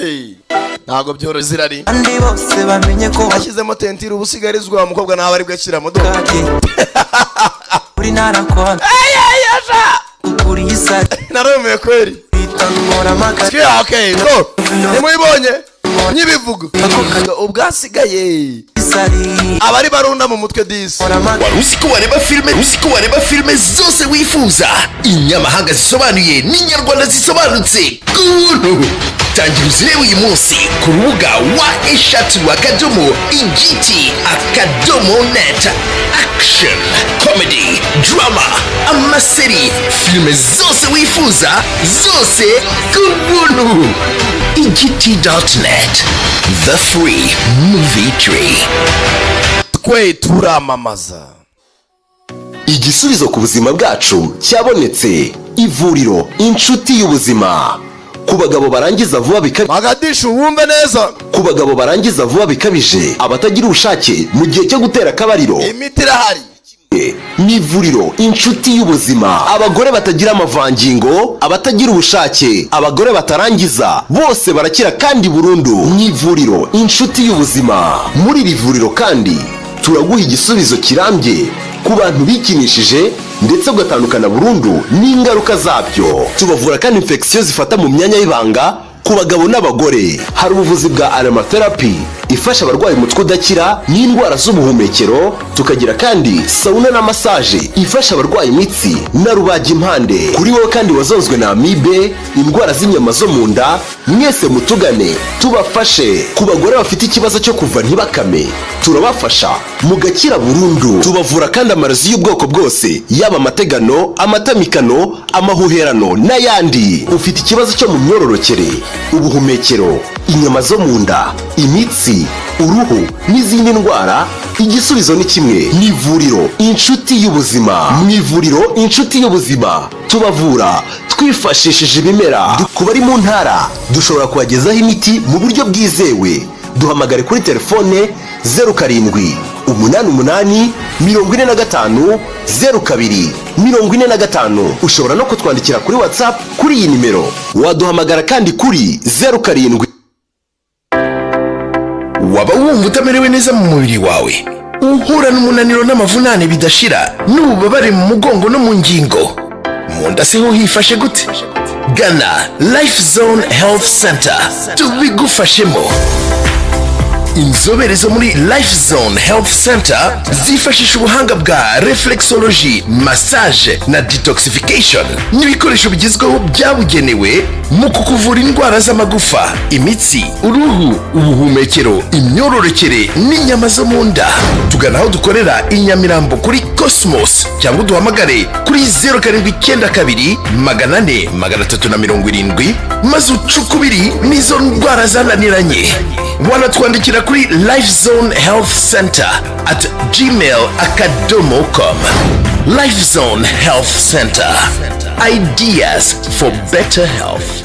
Hey, ntabwo byoroshye zirari. Kandi bose bamenye ko Ashyizemo tentire, ubusigarizwa wa mukobwa nawe aribwo ashyiramo do. Kake uri narakwana ukuri isa. Naremeye kweri. Bitangora amagara. Yeah, okay, so nimuyibonye nyibivuga ubwasigaye Isari abari barunda mu mutwe disi. Wari uzi ko wareba filime, uzi ko wareba filime zose wifuza, inyamahanga zisobanuye n'inyarwanda zisobanutse, ku buntu? Tangira uzirebe uyu munsi ku rubuga www.igiti.net. Action, comedy, drama, amaseri, filime zose wifuza, zose ku buntu. Igiti.net, the free movie tree. Twe turamamaza. Igisubizo ku buzima bwacu cyabonetse. Ivuriro Inshuti y'Ubuzima, ku bagabo barangiza vuba bikabije, Magadishu, wumve neza. ku bagabo barangiza vuba bikabije, abatagira ubushake mu gihe cyo gutera akabariro, Imiti irahari. ni ivuriro Inshuti y'Ubuzima. Abagore batagira amavangingo, abatagira ubushake, abagore batarangiza, bose barakira kandi burundu mu ivuriro Inshuti y'Ubuzima. Muri iri vuriro kandi turaguha igisubizo kirambye ku bantu bikinishije ndetse ugatandukana burundu n'ingaruka zabyo. Tubavura kandi infection zifata mu myanya y'ibanga ku bagabo n'abagore. Hari ubuvuzi bwa aromatherapy ifasha abarwaye umutwe udakira n'indwara z'ubuhumekero. Tukagira kandi sauna na massage ifasha abarwaye imitsi na rubagimpande. Kuri wowe kandi wazonzwe na amibe, indwara z'inyama zo mu nda, mwese mutugane tubafashe. Ku bagore bafite ikibazo cyo kuva ntibakame, turabafasha mugakira burundu. Tubavura kandi amarozi y'ubwoko bwose, yaba amategano, amatamikano, amahuherano n'ayandi. Ufite ikibazo cyo mu myororokere, ubuhumekero, inyama zo mu nda, imitsi, uruhu n'izindi ndwara, igisubizo ni kimwe, ni ivuriro Inshuti y'Ubuzima. Mu ivuriro Inshuti y'Ubuzima tubavura twifashishije ibimera. Ku bari mu ntara dushobora kubagezaho imiti mu buryo bwizewe. Duhamagare kuri telefone 0788450245. Ushobora no kutwandikira kuri WhatsApp kuri iyi nimero. Waduhamagara kandi kuri 07. Waba wumva utamerewe neza mu mubiri wawe, uhura n'umunaniro n'amavunane bidashira n'ububabare mu mugongo no mu ngingo? Mu nda se ho hifashe gute? Gana Life Zone Health Center tubigufashemo. Inzobere zo muri Life Zone Health Center zifashisha ubuhanga bwa reflexology, massage na detoxification n'ibikoresho bigezweho byabugenewe mu kukuvura indwara z'amagufa, imitsi, uruhu, ubuhumekero, imyororokere n'inyama zo mu nda. Tugana aho dukorera i Nyamirambo kuri Cosmos, cyangwa uduhamagare kuri 0792 400 370, maze ucukubiri n'izo ndwara zananiranye. Wanatwandikira kuri lifezonehealthcenter@gmail.com. Life Zone Health Center, ideas for better health.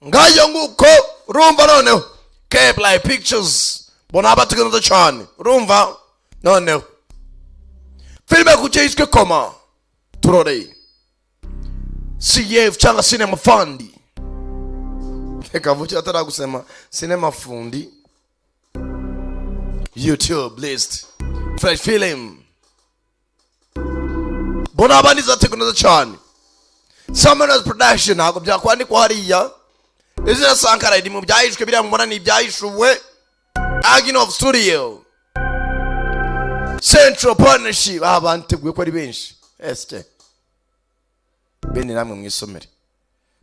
Ngayo nguko, urumva noneho Cape Life Pictures bona abatugenza cyane. Urumva noneho filime kucyo yiswe Koma turore, CF cyangwa Cinema Fundi. Reka vuki ataragusema Cinema Fundi. YouTube list fresh film bona abandi zateguye cyane. Summoners Production, ntabwo byakwandikwa hariya izina Sankara iri mu byahishwe. Biriya mubona ni ibyahishuwe. Aginov Studio, Central Partnership, aha banteguye ko ari benshi. Este bene namwe mwisomere,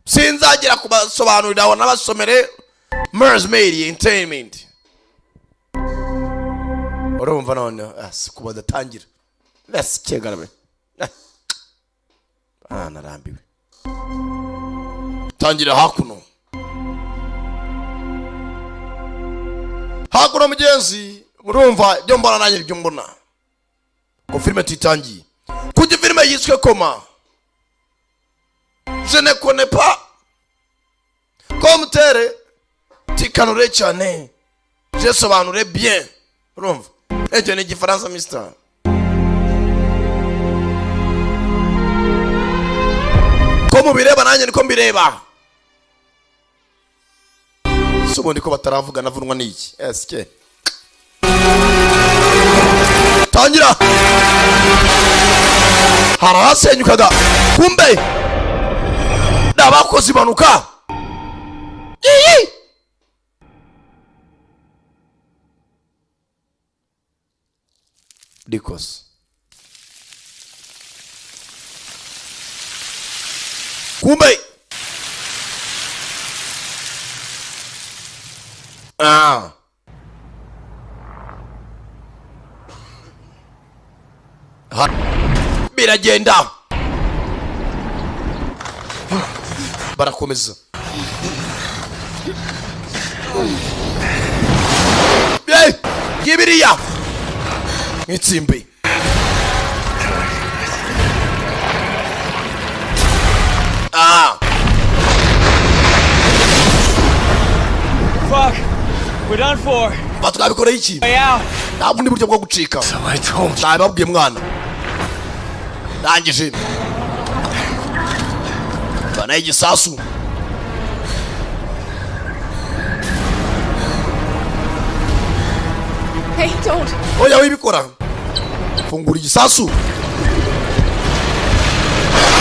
sinzagera kubasobanurira aho n'abasomere. Mers Media Entertainment. Urumva none si kuba datangira let's kegarabe. Ah, narambiwe. Tangira hakuno, hakuno mugenzi. Urumva ibyo mbona nanjye, ibyo mbona ko filime tuyitangiye kuko filime yiswe Koma. Je ne connais pas comme tere tikanure cyane. Je sobanure bien. Urumva? Icyo ni igifaransa mister. Ko mubireba nanjye niko mbireba. Si ubundi ko bataravuga navunwa n'iki? SK. Tangira. Harasenyukaga. Kumbe. N'abakozi banuka. Iyi. Dikos. Kumbe. Ah. Ha. Biragenda. Barakomeza. Hey, gibiriya. Itsimbi. Ah. Fuck. We're done for. Batwabikora iki? Nta bundi buryo bwo gucika. Nababwiye mwana. Ndangije. Bana igisasu. Hey, don't. Oya wibikora. Fungura igisasu.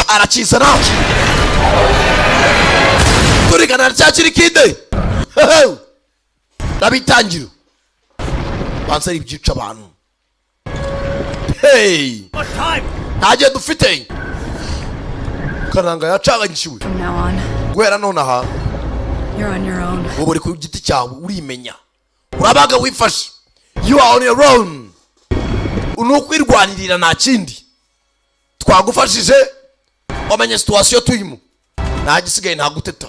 Aracizana. Turigana cyakiri kide. Ndabitangira. Banza ibyica abantu. Hey! Ntagiye dufite. Karanga yacaganyishiwe. Guhera none aha. You're on your own. Ubu uri ku giti cyawe urimenya. Urabaga wifashe. You are on your own. Unukwirwanirira nta kindi. Twagufashije wamenye situation turimo. Nta gisigaye nta guteta.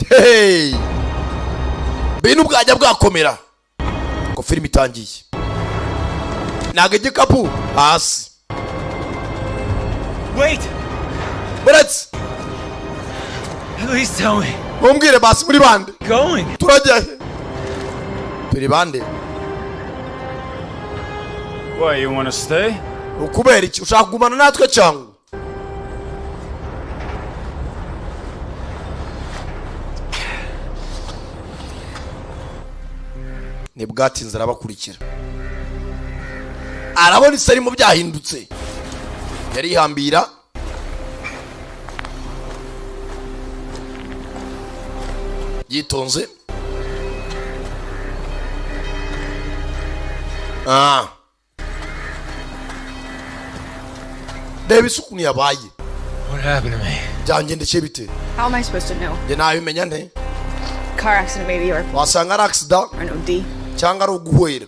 Hey! Bintu bwajya bwakomera. Ko filime itangiye. Naga igikapu hasi. Wait. Buretse. At least tell me. Mumbwire basi muri bande. Going. Turajya he? Turi bande. Why you want to stay? Ukubera iki? Ushaka kugumana natwe cyangwa? Nibwatinze arabakurikira. Arabona isarimo byahindutse. Yarihambira. Yitonze. Ah. Davis ukuntu yabaye. What happened to me? Byangendekeye bite? How am I supposed to know? Njye nabimenya nte? Car accident maybe or wasanga ari accident or an OD. Cyangwa ari uguhwera.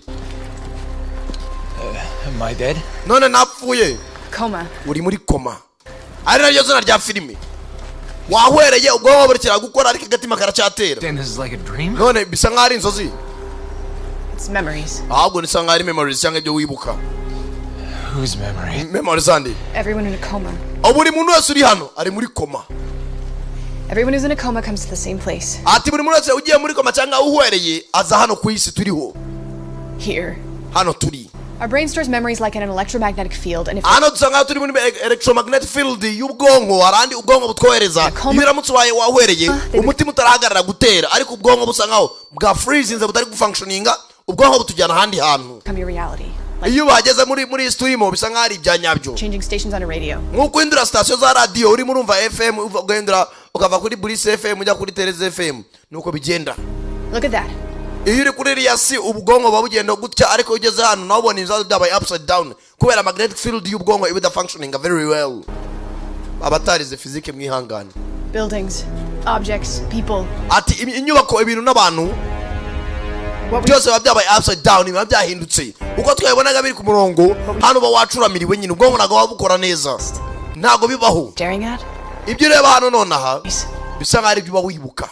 Am I dead? None napfuye. Coma. Uri muri koma. Ari naryo zina rya filime. Wahwereye ubwonko burekera gukora ariko agatima karacyatera. Then this is like a dream? None bisa nkaho ari inzozi. It's memories. Ahubwo bisa nkaho ari memories cyangwa ibyo wibuka. Whose memory? Memories andi. Everyone in a coma. Buri muntu wese uri hano ari muri koma. Everyone who's in a coma comes to the same place. Ati buri muntu wese ugiye muri koma cyangwa uhwereye aza hano ku isi turiho. Here. Hano turi. Our brain stores memories like in an electromagnetic field, and if hano dusanga turi muri electromagnetic field y'ubwonko arandi ubwonko butwohereza iyo uramutse ubaye wahwereye umutima utarahagarara gutera ariko ubwonko busa nkaho bwa freezinze butari gufunctioninga ubwonko butujyana ahandi hantu. Iyo bageze muri stream bisa nkaho ari ibya nyabyo. Changing stations on a radio. Nkuko uhindura station za radio urimo urumva FM ugahindura ukava kuri Bliss FM ujya kuri Tereze FM nuko bigenda. Look at that. Iyo uri kuri iriya si ubwonko buba bugenda gutya ariko ugeze hano nawe ubona ibibazo byabaye upside down kubera magnetic field y'ubwonko iba functioning very well. Abatarize physique mwihangane. Buildings, objects, people. Ati inyubako ibintu n'abantu byose biba byabaye upside down biba byahindutse uko twabibonaga biri ku murongo hano uba wacuramiriwe nyine ubwonko ntabwo buba bukora neza ntabwo bibaho. Ibyo ureba hano nonaha bisa nkaho ari ibyo uba wibuka.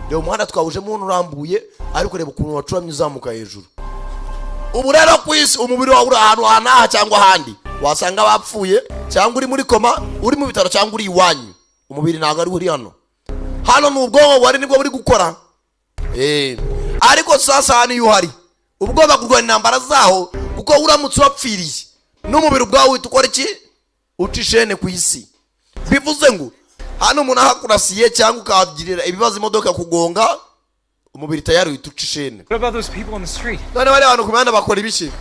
Reba umuhanda twawujemo urambuye ariko reba ukuntu wacuramye uzamuka hejuru. Ubu rero ku isi umubiri wawe uri ahantu hanaha cyangwa ahandi wasanga bapfuye cyangwa uri muri koma uri mu bitaro cyangwa uri iwanyu umubiri ntabwo ari uri hano. Hano ni ubwonko wari nibwo buri gukora Ariko sasa hano iyo uhari ubwoba kurwana intambara zaho, kuko uramutse wapfiriye n'umubiri ubwawe uhita ukora iki? Uca ishene ku isi. Bivuze ngo hano umuntu ahakurasiye cyangwa ukahagirira ibibazo imodoka kugonga, umubiri tayari uhita uca ishene. What about those people on the street? None bari abantu ku mihanda bakora ibiki?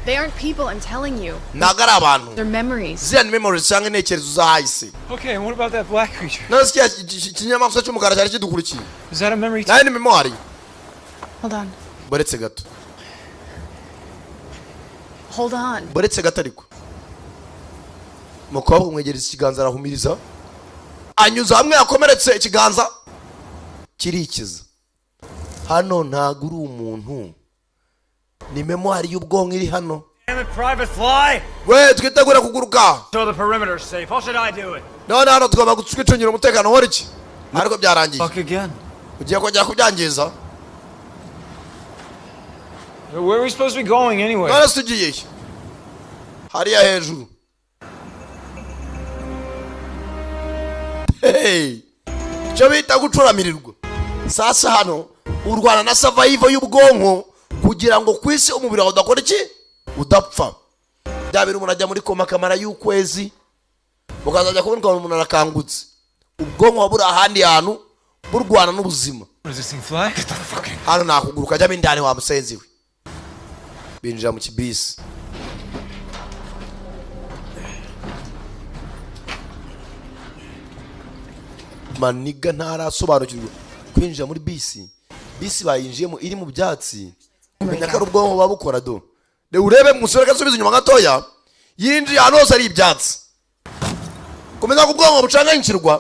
They aren't people, I'm telling you. Ntabwo ari abantu. They're memories. Ziriya ni memories cyangwa intekerezo zahise. Okay, and what about that black creature? None se kiriya kinyamaswa cy'umukara cyari kidukurikiye? Is that a memory? Nayo ni memory. Hold on. Buretse gato. Hold on. Buretse gato ariko. Umukobwa umwegereza ikiganza arahumiriza, anyuza hamwe yakomeretse ikiganza kirikiza. Hano ntabwo uri umuntu, ni memory y'ubwonko iri hano. Damn it, Private Fly! We twitegure kuguruka. So the perimeter's safe. How should I do it? None hano tugomba kwicungira umutekano. Nkora iki? Ariko byarangiye. Fuck again. Ugiye kongera kubyangiza. Where are we supposed to be going anyway? None se tugiye he? Hariya hejuru. Hey! Icyo bita gucuramirirwa. Sasa hano urwana na survival y'ubwonko kugira ngo ku isi umubiri wawe udakora iki? Udapfa. Bya bintu umuntu ajya muri koma akamara y'ukwezi, ukazajya kubona ukabona umuntu arakangutse, ubwonko buba buri ahandi hantu burwana n'ubuzima. What, does this thing fly? Get the fucking. Hano nakuguruka ajyamo indani wa musenzi we. Binjira mu kibisi. Maniga ntarasobanukirwa kwinjira muri bisi. Bisi bayinjiyemo iri mu byatsi, umenya ko ari ubwonko buba bukora do. Reba urebe musore gasubiza inyuma gatoya, yinjiye ahantu hose ari ibyatsi. Kumenya ko ubwonko bucanganyikirwa.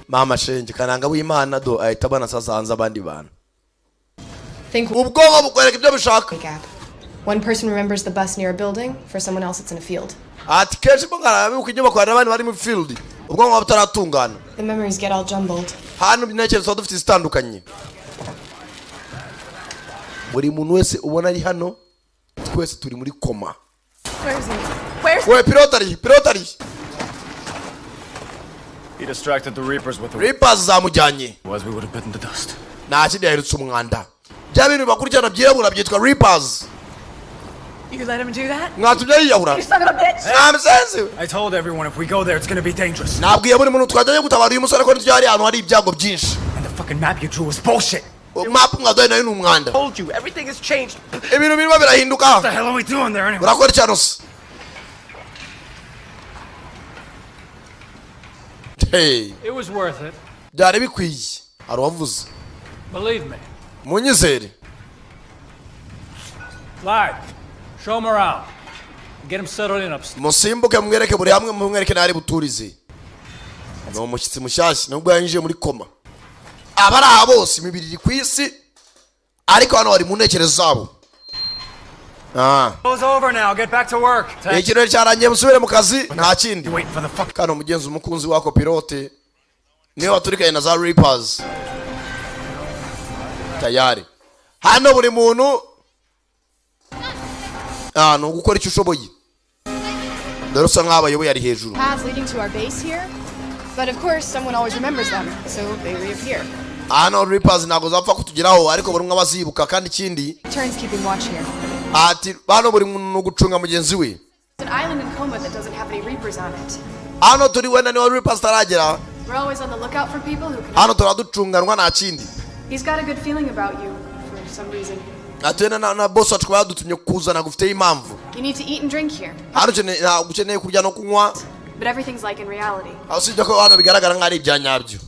Mama shenge kananga w'Imana do ahita abana sasa hanze abandi bantu. Think Ubwonko bukwereka ibyo bushaka. gap. One person remembers the bus near a building, for someone else it's in a field. Ati kenshi mbona bibuka inyubako hari n'abandi bari mu field, ubwonko buba butaratungana. The memories get all jumbled. Hano intekerezo tuba dufite zitandukanye. Buri muntu wese ubona ari hano, twese turi muri koma. Where is he? Where's We pilote ari, pilote ari. He distracted the Reapers with the Reapers zamujyanye. was we would have bitten the dust. Nta kindi, yahindutse umwanda. Bya bintu bibakurikirana byirabura byitwa Reapers. You let him do that? Mwatumye yiyahura. You son of a bitch! Nta musenzi we. I told everyone if we go there, it's gonna be dangerous. Nabwiye buri muntu twajyanye gutabara uyu musore ko ntitujya hariya hantu hari ibyago byinshi. And the fucking map you drew was bullshit. Map mwaduhaye nayo ni umwanda. Told you, everything has changed. Ibintu birimo birahinduka. What the hell are we doing there anyway? Urakora icyano se? Hey, It was worth it. byari bikwiye. Hari uwavuze. Believe me. Munyizere. Fly. Show him around. Get him settled in upstairs. Musimbuke mwereke buri hamwe, mumwereke n'ahari buturize. Ni umushyitsi mushyashya nubwo yinjiye muri koma. Abari aha bose imibiri iri ku isi, ariko hano bari mu ntekerezo zabo. It's over now. Get back to work. Ikirori cyarangiye, musubire mu kazi, nta kindi. Waiting for the fuck. Kano mugenzi umukunzi wako pilote niwe waturikanye na za Reapers. Tayari hano buri muntu ni ugukora icyo ushoboye. Dore usa nk'aho abayoboye ari hejuru. Paths leading to our base here? But of course, someone always remembers them, so they reappear. Hano Reapers ntabwo zapfa kutugeraho, ariko buri umwe aba azibuka. Kandi ikindi, Turns keeping watch here. ati hano buri muntu ni ugucunga mugenzi we. It's an island in coma that doesn't have any Reapers on it. Hano turi wenda niho Reapers itaragera. We're always on the lookout for people who can. Hano turaducunganwa, nta kindi. He's got a good feeling about you, for some reason. Ati wenda na boss wacu kuba yadutumye kuzana gufiteho impamvu. You need to eat and drink here, Hano ntabwo ukeneye kurya no kunywa. but everything's like in reality. Aho usibye ko hano bigaragara nk'aho ari ibya nyabyo.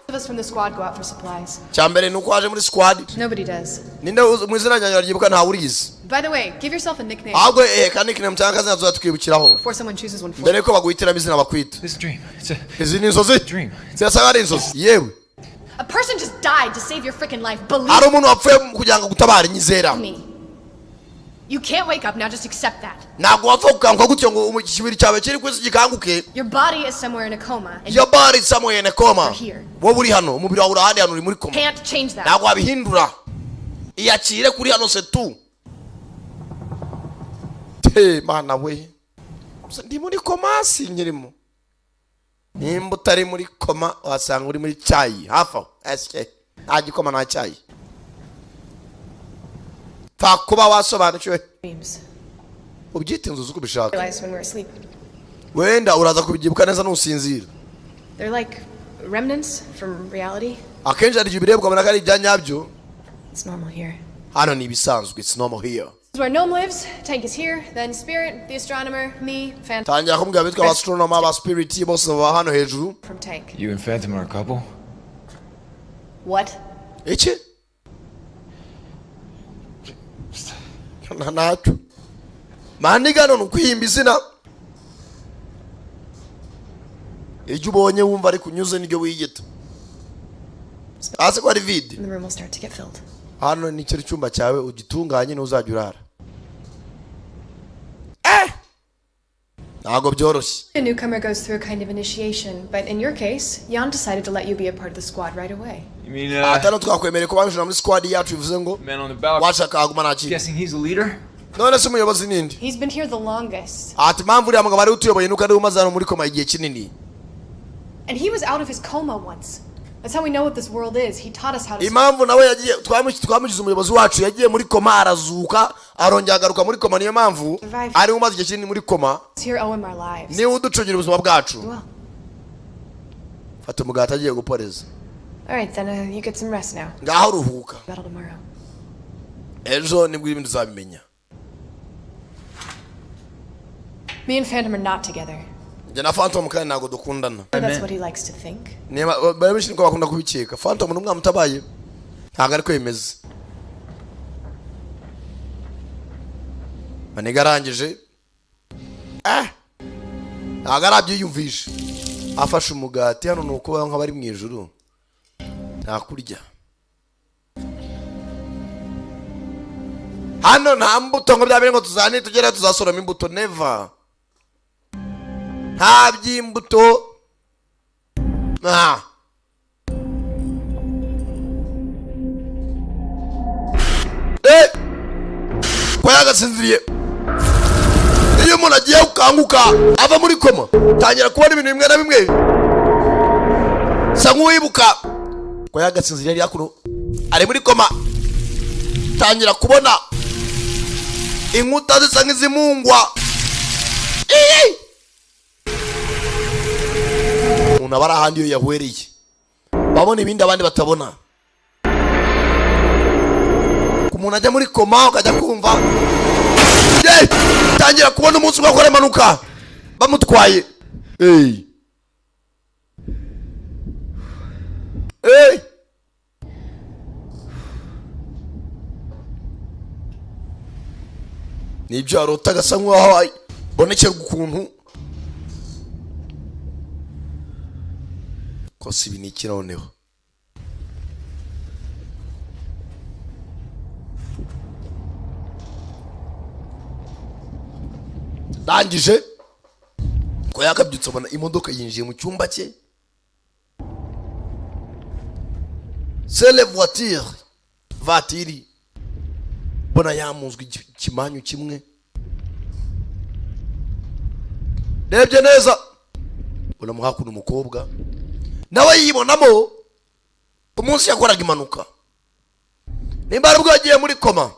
Of us from the squad go out for supplies. Cya mbere ni uko waje muri squad. Nobody does. Ninde mu izina ryanjye baryibuka? Ntawe urizi. By the way, give yourself a nickname Ahubwo ka nickname cyangwa akazina tuzatwibukiraho before someone chooses one for mbere yuko baguhitiramo izina bakwita. This dream. It's a Izi ni inzozi, dream. zirasa nk'aho ari inzozi yewe. A person just died to save your freaking life. Believe Hari umuntu wapfuye kugira ngo agutabare, nyizera. me. You can't wake up now, just accept that. Ntabwo wapfa gukanguka gutyo ngo ikibiri cyawe kiri ku isi gikanguke. Your body is somewhere in a coma, and Your body is somewhere in a coma. You're here. Wowe uri hano, umubiri wawe uri ahandi hantu, uri muri koma. Can't change that. Ntabwo wabihindura, iyakire kuri hano se tu. Te mana we. Gusa ndi muri koma sinkirimo. Nimba utari muri koma, wasanga uri muri cyayi hafi aho. Esike nta gikoma, nta cyayi, pfa kuba wasobanukiwe. Dreams. Ubyite inzozi uko ubishaka. Realize when we're asleep. Wenda uraza kubyibuka neza nusinzira. They're like remnants from reality. Akenshi hari igihe ubireba ukabona ko ari ibya nyabyo. It's normal here. Hano ni ibisanzwe, it's normal here. This is where Gnome lives. Tank is here. Then Spirit, the astronomer, me, Phantom Tangira kumbwira bitwa abastronomer, aba spirit, bose baba hano hejuru. from Tank. You and Phantom are a couple? What? Iki ntacyo manigano ni ukwihimba izina, iryo ubonye wumva ariko unyuze niryo wiyita, hasi ko ari vide. And the room will start to get filled. Hano ni cyo cyumba cyawe, ugitunganye ntuzajya urara. Ntabwo byoroshye. A newcomer goes through a kind of initiation, but in your case, Jan decided to let you be a part of the squad right away. You mean, Atano twakwemereye kuba winjira muri squad yacu, bivuze ngo man on the balcony? Washaka haguma nta kintu. Guessing he's the leader? None se umuyobozi ninde? He's been here the longest, Ati impamvu uriya mugabo ari utuyoboye nuko ariwe umaze hano muri koma igihe kinini. And he was out of his coma once. That's how we know what this world is. He taught us how to. Impamvu nawe yagiye twamugize umuyobozi wacu, yagiye muri koma arazuka, arongera agaruka muri koma, niyo mpamvu ariwe umaze igihe kinini muri koma. Here owe him our lives. Niwe uducungira ubuzima bwacu. Well, Fata umugati, agiye guporeza. all right then. You get some rest now. Ngaho ruhuka. Battle tomorrow. Ejo nibwo ibintu uzabimenya. Me and Phantom are not together. Njye na Phantom kandi ntabwo dukundana. That's what he likes to think. Niba benshi niko bakunda kubikeka, Phantom ni umwana utabaye, ntabwo ariko bimeze. Maniga arangije, ntabwo arabyiyumvisha, afashe umugati. Hano ni uko baba nk'abari mu ijuru, nta kurya hano, nta mbuto ngo byabere ngo tuzane tugere tuzasoroma imbuto, never, nta by'imbuto. Ah. Eh! Ko yagasinziriye. Iyo umuntu agiye gukanguka ava muri koma, tangira kubona ibintu bimwe na bimwe, sa nk'uwibuka. Ko yagasinziriye, yari yakuno ari muri koma, tangira kubona inkuta zisa nk'izimungwa. Iyi! Umuntu aba ari ahandi iyo yahwereye, babona ibindi abandi batabona. Ku muntu ajya muri koma, ukajya kumva Ye! Tangira kubona umunsi umwe akora impanuka bamutwaye. Hey! Hey! Nibyo arota, agasa nk'aho abonekerwa ukuntu kose. Ibi ni iki noneho? Ndangije ko yakabyutse, abona imodoka yinjiye mu cyumba cye, c'est les voitures vatiri, mbona yamunzwe ikimanyu kimwe. Rebye neza, mbona mo hakuno umukobwa nawe yibonamo umunsi yakoraga impanuka, nimba ari ubwo yagiye muri koma.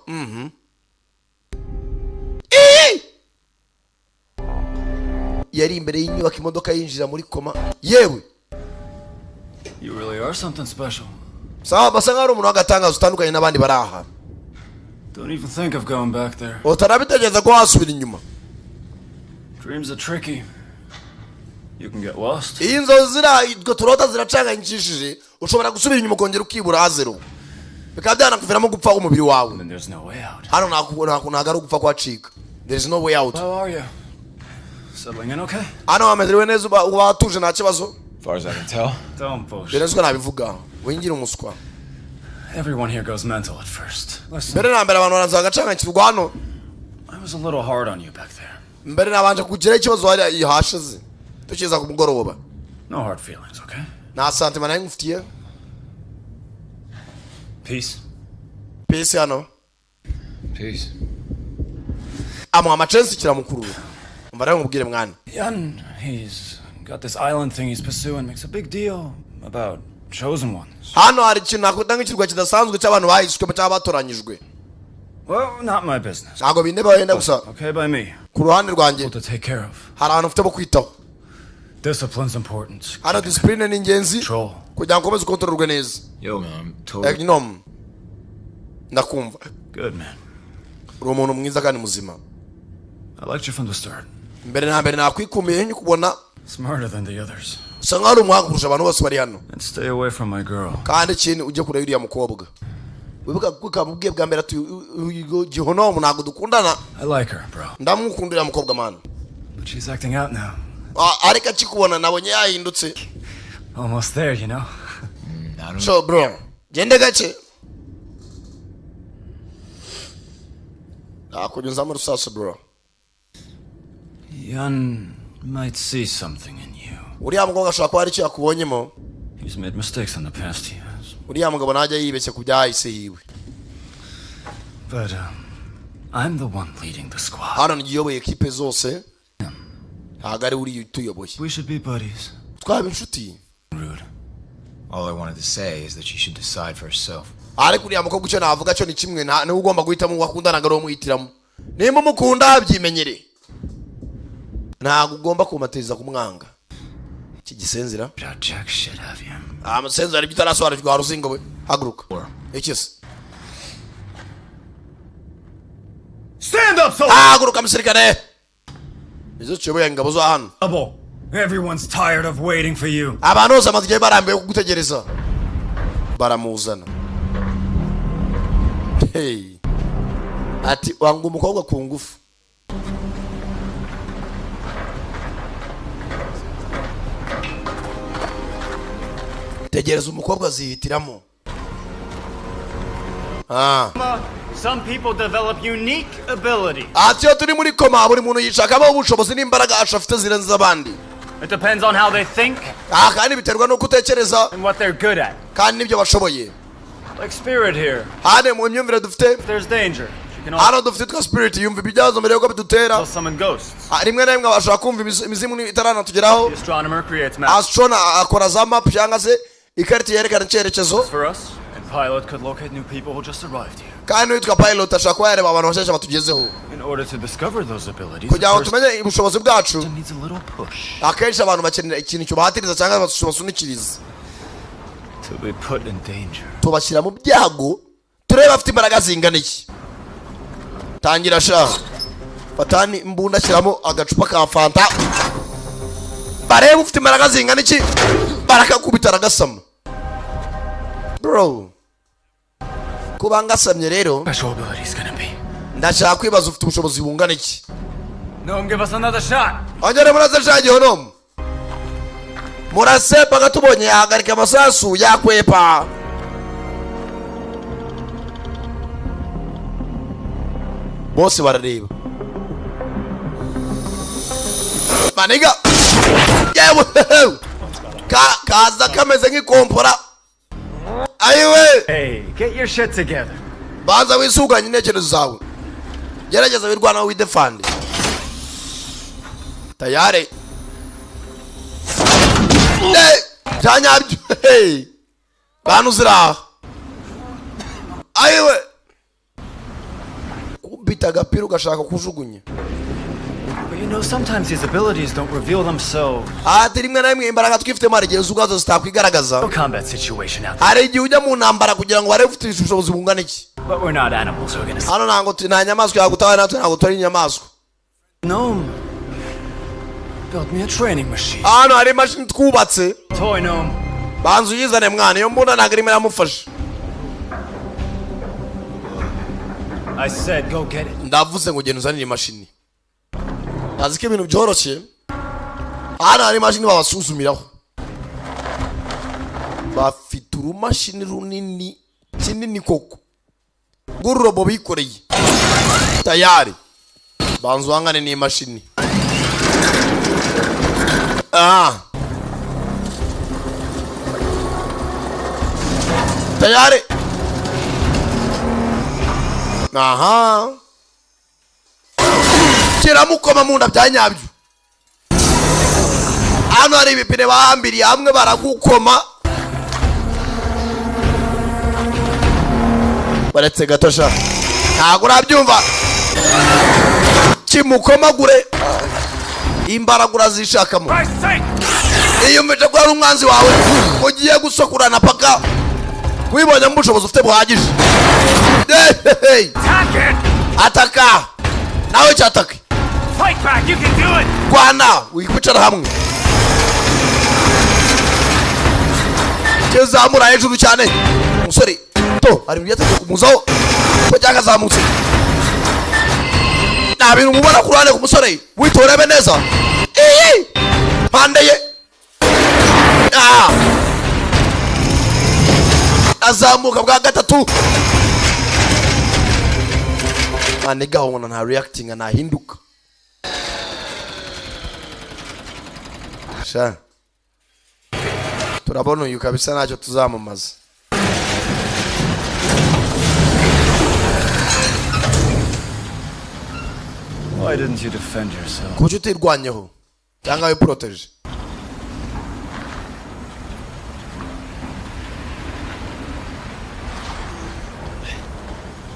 Ii! Yari imbere y'inyubako, imodoka yinjira muri koma yewe. You really are something special. Sawa, basa nkaho ari umuntu w'agatangaza utandukanye n'abandi bari aha. Don't even think of going back there. Utarabitekereza ko wasubira inyuma. Dreams are tricky. You can get lost. Iyi nzozi zira utwo turota ziracanganyikishije, ushobora gusubira inyuma ukongera ukibura hazero, bikaba byanakuviramo gupfa umubiri wawe. Then there's no way out. Hano ntabwo ari ugupfa kwacika, there is no way out. How are you? Settling in okay? Hano wamezerewe neza, uba watuje, nta kibazo? Far as I can tell. Don't bullshit. Birenze uko nabivuga, wingire umuswa. Everyone here goes mental at first. Listen, Mbere na mbere abantu baranza bagacanganyikirwa hano. I was a little hard on you back there. Mbere nabanje kugiraho ikibazo hariya hashize tukiza ku mugoroba. No hard feelings, okay? Nta sentiment nari ngufitiye. Peace. Peace hano. Peace. Amuha amacensi, kiramukurura. Umva rero nkubwire mwana. Jan, he's Got this island thing he's pursuing. Makes a big deal about chosen ones. Hano hari ikintu nakwita nk'ikirwa kidasanzwe cy'abantu bahiswemo cyangwa batoranyijwe. Well, not my business. Ntabwo bindeba wenda gusa. Okay by me. Ku ruhande rwanjye To take care of. hari abantu ufite bo kwitaho. Discipline's important. Hano discipline ni ingenzi Control. kugira ngo ukomeze ukontororwe neza. Yo, man, I'm totally. Gnome, ndakumva. Good, man. Uri umuntu mwiza kandi muzima. I liked you from the start. Mbere na mbere nakwikumiye nkikubona. Smarter than the others. Usa nkaho uri umuhanga kurusha abantu bose bari hano. And stay away from my girl. Kandi ikindi, ujye kure y'uriya mukobwa. Wibuka ko kamubwiye bwa mbere ati uyu gihonomu ntabwo dukundana. I like her, bro. Ndamukunda uriya mukobwa, man. But she's acting out now. Ah, ariko akikubona nabonye yahindutse. Almost there, you know? I don't So bro, gende gake, nakunyuzamo urusasu, bro. Yun might see something in you. Uriya mukobwa ashobora kuba hari icyo yakubonyemo. He's made mistakes in the past, he has. Uriya mugabo ntajya yibeshya ku byahise yiwe. But I'm the one leading the squad. Hano niyoboye ekipe zose, ntabwo ari uriya utuyoboye. We should be buddies. Twaba inshuti. Rude. All I wanted to say is that she should decide for herself. Ariko uriya mukobwa, icyo navuga cyo ni kimwe, niwe ugomba guhitamo uwo akunda, ntabwo ari uwo umuhitiramo. Nimba umukunda byimenyere, ntabwo ugomba kumatiriza kumwanga. Iki gisenzira. Without jack shit, have you? Amusenzi, hari ibyo utarasobanukirwa. Wari uzingo we, haguruka. Iki se? Stand up, soldier! Haguruka musirikare, nizo tuyoboye ingabo zo hano. Double. Everyone's tired of waiting for you. Abantu bose amaze igihe barambiwe kugutegereza. Baramuzana. Hey. Ati wanga umukobwa ku ngufu. Tegereza, umukobwa azihitiramo. Ah. Some people develop unique ability. Ati iyo turi muri koma, buri muntu yishakamo ubushobozi n'imbaraga afite zirenze abandi. It depends on how they think Ah, kandi biterwa n'uko utekereza and what they're good at. kandi n'ibyo bashoboye. Like Spirit here. Hano mu myumvire dufite, If there's danger, she can hano dufite twa Spirit, yumva ibyazo mbere yuko bidutera. also summon ghosts. Ah, rimwe na rimwe bashobora kumva imizimu itaranatugeraho. The astronomer creates maps Astronomer akora za map cyangwa se ikarita yerekana icyerekezo. for us, and Pilot could locate new people who just arrived here. Kandi uwitwa Pilot ashobora kuba yareba abantu bashyashya batugezeho. In order to discover those abilities, Kugira a ngo person tumenye ubushobozi bwacu, needs a little push akenshi abantu bakenera ikintu kibahatiriza cyangwa basunikiriza. to be put in danger. Tubashyira mu byago turebe bafite imbaraga zingana iki. Tangira sha, fatani imbunda, shyiramo agacupa ka Fanta, barebe ufite imbaraga zingana iki. Barakakubita, aragasama, bro. Kuba ngasamye rero, Special ability's gonna be. ndashaka kwibaza ufite ubushobozi bungana iki. Gnome, give us another shot. Ongera murase sha gihonomu, murase paka tubonye yahagarika amasasu yakwepa. Bose barareba maniga yewe kaza kameze nk'ikompora ayiwe. Hey, get your shit together. Banza wisuganye intekerezo zawe, gerageza wirwanaho, widefande tayari. Eh, bya nyabyo. Hey. Bantu ziraha ayiwe, kubita agapira ugashaka kujugunya. But you know, sometimes these abilities don't reveal themselves. Ati rimwe na rimwe imbaraga twifitemo hari igihe zo ubwazo zitakwigaragaza. No combat situation out there. Hari igihe ujya mu ntambara kugira ngo barebe ufite ubushobozi bungana iki. But we're not animals who are gonna. Hano ntabwo nta nyamaswa yagutabaye, natwe ntabwo turi inyamaswa. Gnome built me a training machine. Hano hari imashini twubatse. Toy gnome. Banza uyizane mwana, iyo mbunda ntabwo irimo iramufasha. I said, go get it. Ndavuze ngo genda uzanire imashini. Azi ko ibintu byoroshye. Hano hari imashini babasuzumiraho, bafite urumashini runini kinini koko rw'ururobo bikoreye tayari. Banza uhangane n'imashini. Ah, tayari. Aha, kiramukoma mu nda bya nyabyo. Hano hari ibipine bahambiriye hamwe baragukoma. Baretse gatosha. Ntabwo urabyumva. Kimukomagure. Imbaragura zishakamo. Iyo umeze ko ari umwanzi wawe ugiye gusokurana paka wibonye mu bushobozi ufite buhagije. Ataka nawe cyatake. Fight back, you can do it. Rwana wikwicara hamwe. Kizamura hejuru cyane. Umusore to ari mu yategeko kumuzaho ko cyakazamutse. Nta bintu mubona ku ruhande ku musore witorebe neza. Iyi pande ye. Azamuka bwa gatatu. Maniga ubona nta reacting anahinduka. Sha. Turabona uyu kabisa ntacyo tuzamamaza. Why didn't you defend yourself? Kuki utirwanyeho cyangwa wiproteje?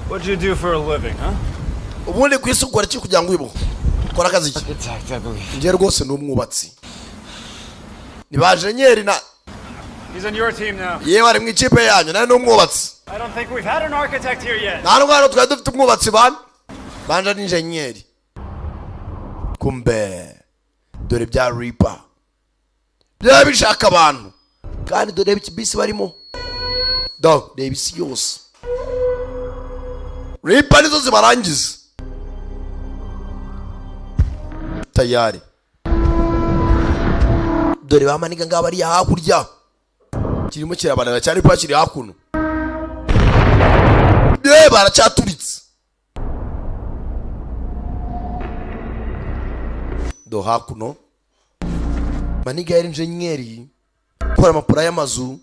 What'd you do for a living, huh? Ubundi ku isi ukora iki kugira ngo wibeho? Ukora akazi iki? Njye rwose ni umwubatsi. Ni ba jenyeri na He's on your team now. Yewe ari mu ikipe yanyu, nawe ni umwubatsi. I don't think we've had an architect here yet. Nta n'umwana twari dufite umwubatsi bana. Banja ni jenyeri. Kumbe dore bya Reaper. Byaba bishaka abantu. Kandi dore bisi barimo. Do, reba isi yose. Reaper nizo zibarangiza. Tayari. Dore bamaniga ngaba ari hakurya. Kirimo kirabanana cyari pa kiri hakuno. Ye baracyaturitse. Do hakuno. Maniga yari engineer kora amapura y'amazu.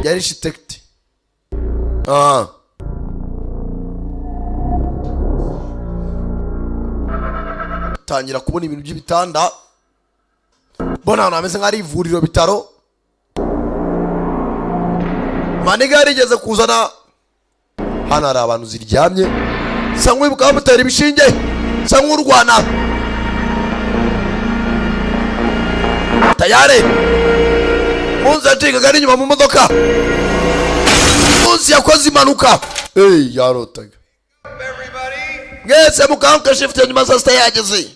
Yari architect. Tangira kubona ibintu by'ibitanda. Bona hano hameze nk'ari ivuriro bitaro. Maniga yarigeze kuzana hano hari abantu ziryamye. Sa nk'uwibuka bamutera ibishinge. Sa nk'urwana. Tayari. Munsi yacikaga ari inyuma mu modoka. Munsi yakoze impanuka. Yarotaga. Mwese mukanguke shift ya nyuma saa sita yageze.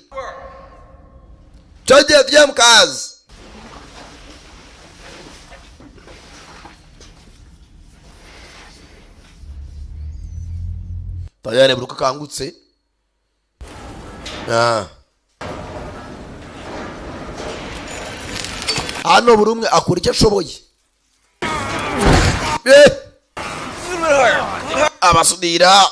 Cyagiye tujye mu kazi. Tayari buruka kangutse. Hano buri umwe akora icyo ashoboye. Abasudira.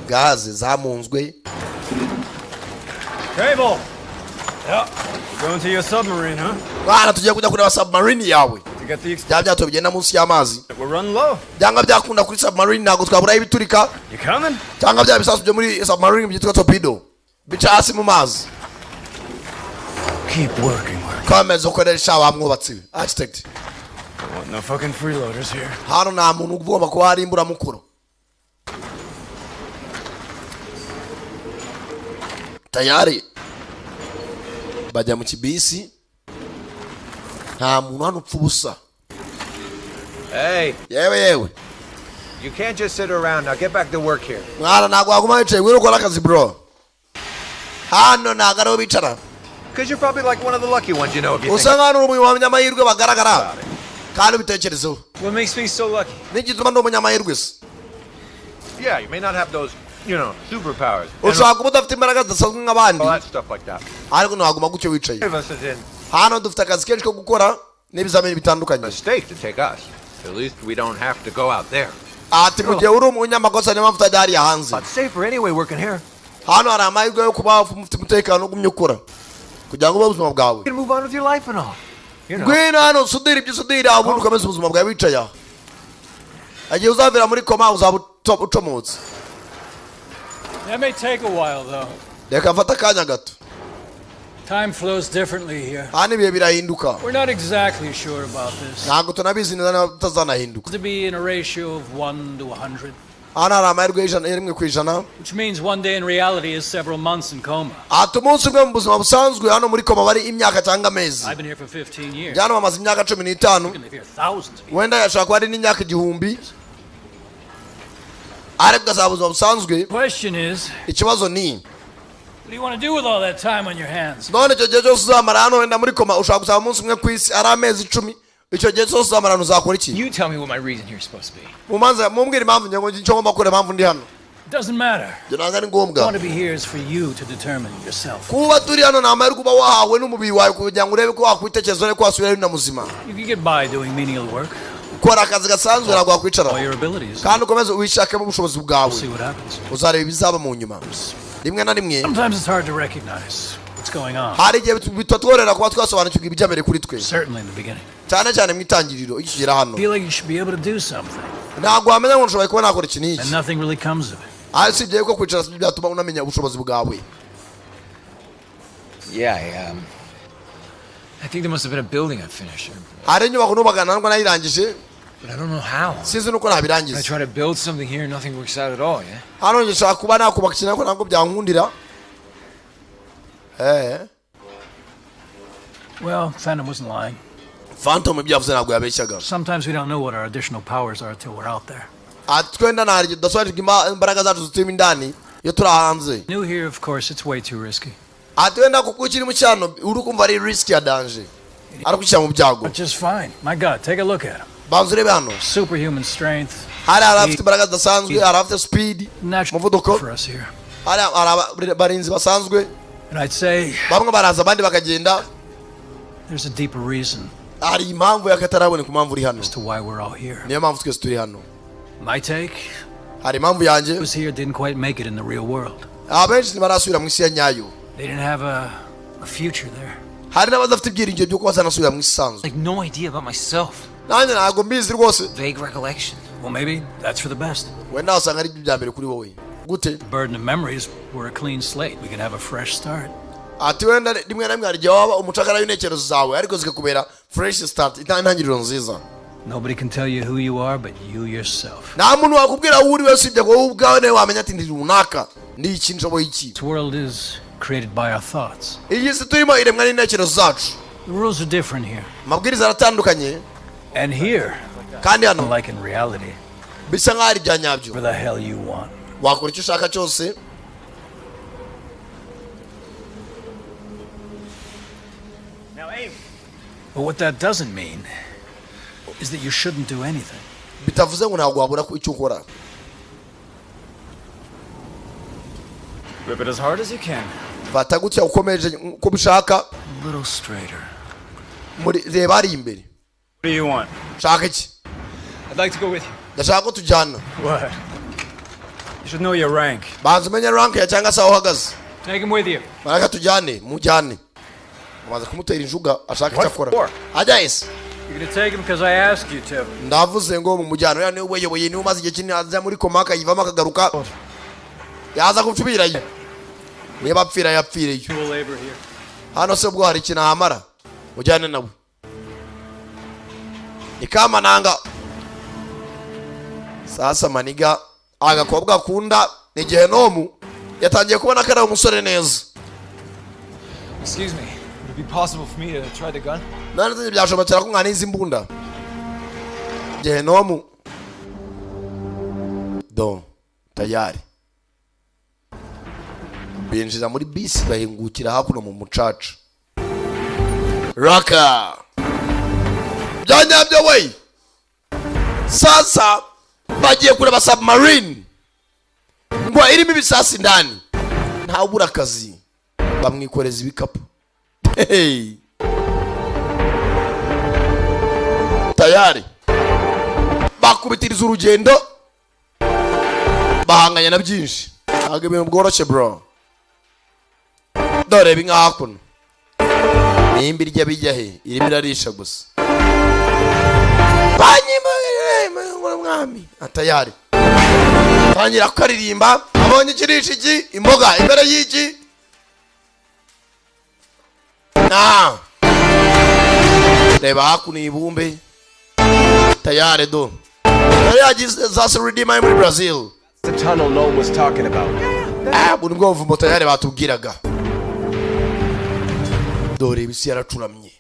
Gaze zamunzwe. Cable. Yeah. We're going to your submarine, huh? Bana tugiye kujya kureba submarine yawe. To get the Bya byato bigenda munsi y'amazi. We're running low. Byanga byakunda kuri submarine ntabwo twabura ibiturika. You coming? Cyangwa bya bisasu byo muri submarine byitwa torpedo. Bica hasi mu mazi. Keep working, work. Komeza ukoresha wa mwubatsi architect. I want no fucking freeloaders here. Hano nta muntu ugomba kuba hari imburamukoro. Tayari bajya mu kibisi. Nta muntu hano upfa ubusa. Hey. Yewe yewe. You can't just sit around. Now get back to work here. Mwana ntabwo waguma wicaye ngwino ukore akazi bro. Hano ntabwo ariho bicara. Because you're probably like one of the lucky ones, you know, if you Usa think. nkaho uri umunyamahirwe bagaragara. Kandi ubitekerezeho. What makes me so lucky? N'igituma ndi umunyamahirwe se. Yeah, you may not have those, you know, superpowers. And Ushobora kuba udafite imbaraga zidasanzwe nk'abandi. all that stuff like that. Ariko ntiwaguma gutyo wicaye. Of us is in Hano dufite akazi kenshi ko gukora n'ibizamini bitandukanye. mistake to take us. At least we don't have to go out there. Ati mu gihe uri umunyamakosa niyo mpamvu utajya hariya hanze. It's safer anyway working here. Hano hari amahirwe yo kuba ufite umutekano ugumye ukora kugira ngo ube ubuzima bwawe. You can move on with your life and all. You know. Ngwino hano usudire ibyo usudira ubundi ukomeze ubuzima bwawe wicaye aho. Igihe uzavira muri koma uzaba ucomotse. That may take a while, though. Reka mfate akanya gato. Time flows differently here. Hano ibihe birahinduka. We're not exactly sure about this. Ntabwo tunabizi neza niba tutazanahinduka. To be in a ratio of 1 to 100, Hano hari amahirwe 1%, which means one day in reality is several months in coma. Ati umunsi umwe mu buzima busanzwe hano muri koma bari imyaka cyangwa amezi. I've been here for 15 years. Hano bamaze imyaka 15. You can live here thousands of years. Wenda yashobora kuba ari n'imyaka 1000, ariko ugasaba ubuzima busanzwe. Question is, Ikibazo ni, what do you want to do with all that time on your hands? None icyo gihe cyose uzamara hano wenda muri koma, ushobora gusaba umunsi umwe ku isi ari amezi 10, icyo gihe cyose uzamara hano uzakora iki? You tell me what my reason here is supposed to be. Mumanza mumbwire impamvu ngira ngo icyo ngomba gukora, impamvu ndi hano. It doesn't matter. Ibyo ntabwo ari ngombwa. I want to be here is for you to determine yourself. Kuba turi hano ni amahirwe uba wahawe n'umubiri wawe kugira ngo urebe ko wakwitekereza, urebe ko wasubirayo na muzima. You can get by doing menial work. Ukora akazi gasanzwe, ntabwo wakwicara All your abilities. kandi ukomeze wishakemo ubushobozi bwawe. See what happens. Uzareba ibizaba mu nyuma rimwe na rimwe. Sometimes it's hard to recognize what's going on. Hari igihe bitatworera kuba twasobanukirwa ibijya mbere kuri twe. Certainly in the beginning. Cyane cyane mu itangiriro iyo ukigera hano. Feel like you should be able to do something, Ntabwo wamenya ngo nshoboye kuba nakora iki n'iki, and nothing really comes of it. Ariko usibye yuko kwicara sibyo byatuma unamenya ubushobozi bwawe. Yeah, I think there must have been a building I finished, Hari inyubako nubaga ntabwo nayirangije. but I don't know how. Sinzi nuko nabirangiza. I try to build something here, nothing works out at all, yeah? Hano nshaka kuba nakubaka ikintu, ariko ntabwo byankundira. Well, Phantom wasn't lying. Phantom ibyo yavuze ntabwo yabeshyaga. Sometimes we don't know what our additional powers are till we're out there. Ati twenda nta gihe tudasobanukirwa imbaraga zacu ziturimo indani iyo turi hanze. New here, of course, it's way too risky. Ati wenda kuko ukiri mu cyano uri kumva ari risk ya danger, ari kugushyira mu byago. But just fine. My God, take a look at him. Banza urebe hano. Superhuman strength. Hari abafite imbaraga zidasanzwe, hari abafite speed, Natural umuvuduko, for us here. hari abarinzi basanzwe. And I'd say Bamwe baraza abandi bakagenda. there's a deeper reason Hari impamvu y'akataraboneka, impamvu uri hano as to why we're all here. Niyo mpamvu twese turi hano. My take, Hari impamvu yanjye. was here didn't quite make it in the real world. Abenshi ntibarasubira mu isi ya nyayo. They didn't have a future there. Hari n'abadafite ibyiringiro by'uko bazanasubira mu isi isanzwe. Like, no idea about myself. Nanjye ntabwo mbizi rwose. Vague recollection. Well, maybe that's for the best. Wenda wasanga ari byo bya mbere kuri wowe gute. The burden of memories were a clean slate. We can have a fresh start. Ati wenda rimwe na rimwe hari igihe waba umucakara w'intekerezo zawe, ariko zikakubera fresh start, intangiriro nziza. Nobody can tell you who you are but you yourself. Nta muntu wakubwira aho uri wese usibye ko wowe ubwawe nawe wamenya ati ndi runaka, ndi iki, nshoboye iki. This world is created by our thoughts. Iyi si turimo iremwa n'intekerezo zacu. The rules are different here. Amabwiriza aratandukanye. And here, Kandi hano, like in reality, bisa nk'aho ari ibya nyabyo, whatever the hell you want. Wakora icyo ushaka cyose. Now aim. But what that doesn't mean is that you shouldn't do anything. Bitavuze ngo ntabwo wabura icyo ukora. Grip it as hard as you can. Fata gutya ukomeje uko ubishaka. A little straighter. Muri reba hari imbere. What do you want? Shaka iki? I'd like to go with you. Ndashaka ko tujyana. What? You should know your rank. Banza umenye rank ya cyangwa se aho uhagaze. Take him with you. Baraka tujyane, mujyane. Amaze kumutera injuga ashaka icyo What akora. for? Ajya ese. You're gonna take him because I asked you to. Ndavuze ngo mumujyane, uriya niwe ubayoboye, niwe umaze igihe kinini ajya muri koma akayivamo akagaruka, yaza gupfirayo, niba apfira yapfireyo. We'll labor here. Hano se ubwo hari ikintu ahamara? Mujyane nawe ni kamananga. Sasa maniga agakobwa akunda ni gehenomu yatangiye kubona ko ari umusore neza. Excuse me. Would it be possible for me to try the gun? None se byashobokera ko mwaniza imbunda gehenomu do tayari? Binjira muri bisi bahingukira hakuno mu mucaca raka byanyabyo we. Sasa bagiye kureba submarine ngo irimo ibisasi ndani, ntawubura akazi, bamwikoreza ibikapu. Hey. Tayari bakubitiriza urugendo, bahanganya na byinshi, ntabwo ibintu bworoshye bro. Dore inka hakuno nimba irya bijya he, irimo irarisha gusa. Mwami atayari. Tangira kukaririmba abonye ikirisha iki imboga imbere y'iki. Ah. Reba hakuno ibumbe. Tayari do. Yari yagize za Redeemer muri Brazil. The tunnel no one was talking about. Ah, bunu bwo mvumo tayari batubwiraga. Dore ibisi yaracuramye.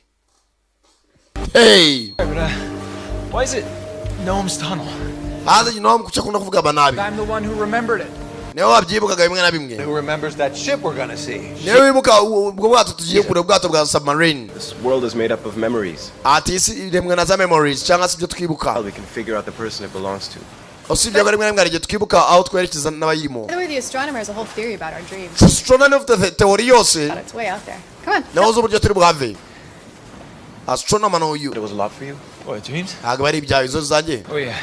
Hey. Why is it Gnome's tunnel? Haza Gnome kucha kuna kuvuga banabi. I'm the one who remembered it. Niwe wabyibukaga bimwe na bimwe. Who remembers that ship we're gonna see? Niwe wibuka ubwo bwato tugiye kure ubwato bwa submarine. This world is made up of memories. Ati isi iremwe na za memories cyangwa se ibyo twibuka. We can figure out the person it belongs to. Usibye ko rimwe na rimwe hari igihe twibuka aho twerekeza n'abayirimo. By the way, the astronomer has a whole theory about our dreams. Astronomer ufite theory yose. But it's way out there. Come on. Nawe uzi uburyo turi buhave. Astronomer know you. It was a lot for you. What, dreams? Ntabwo ari ibyawe izo zanjye. Oh yeah.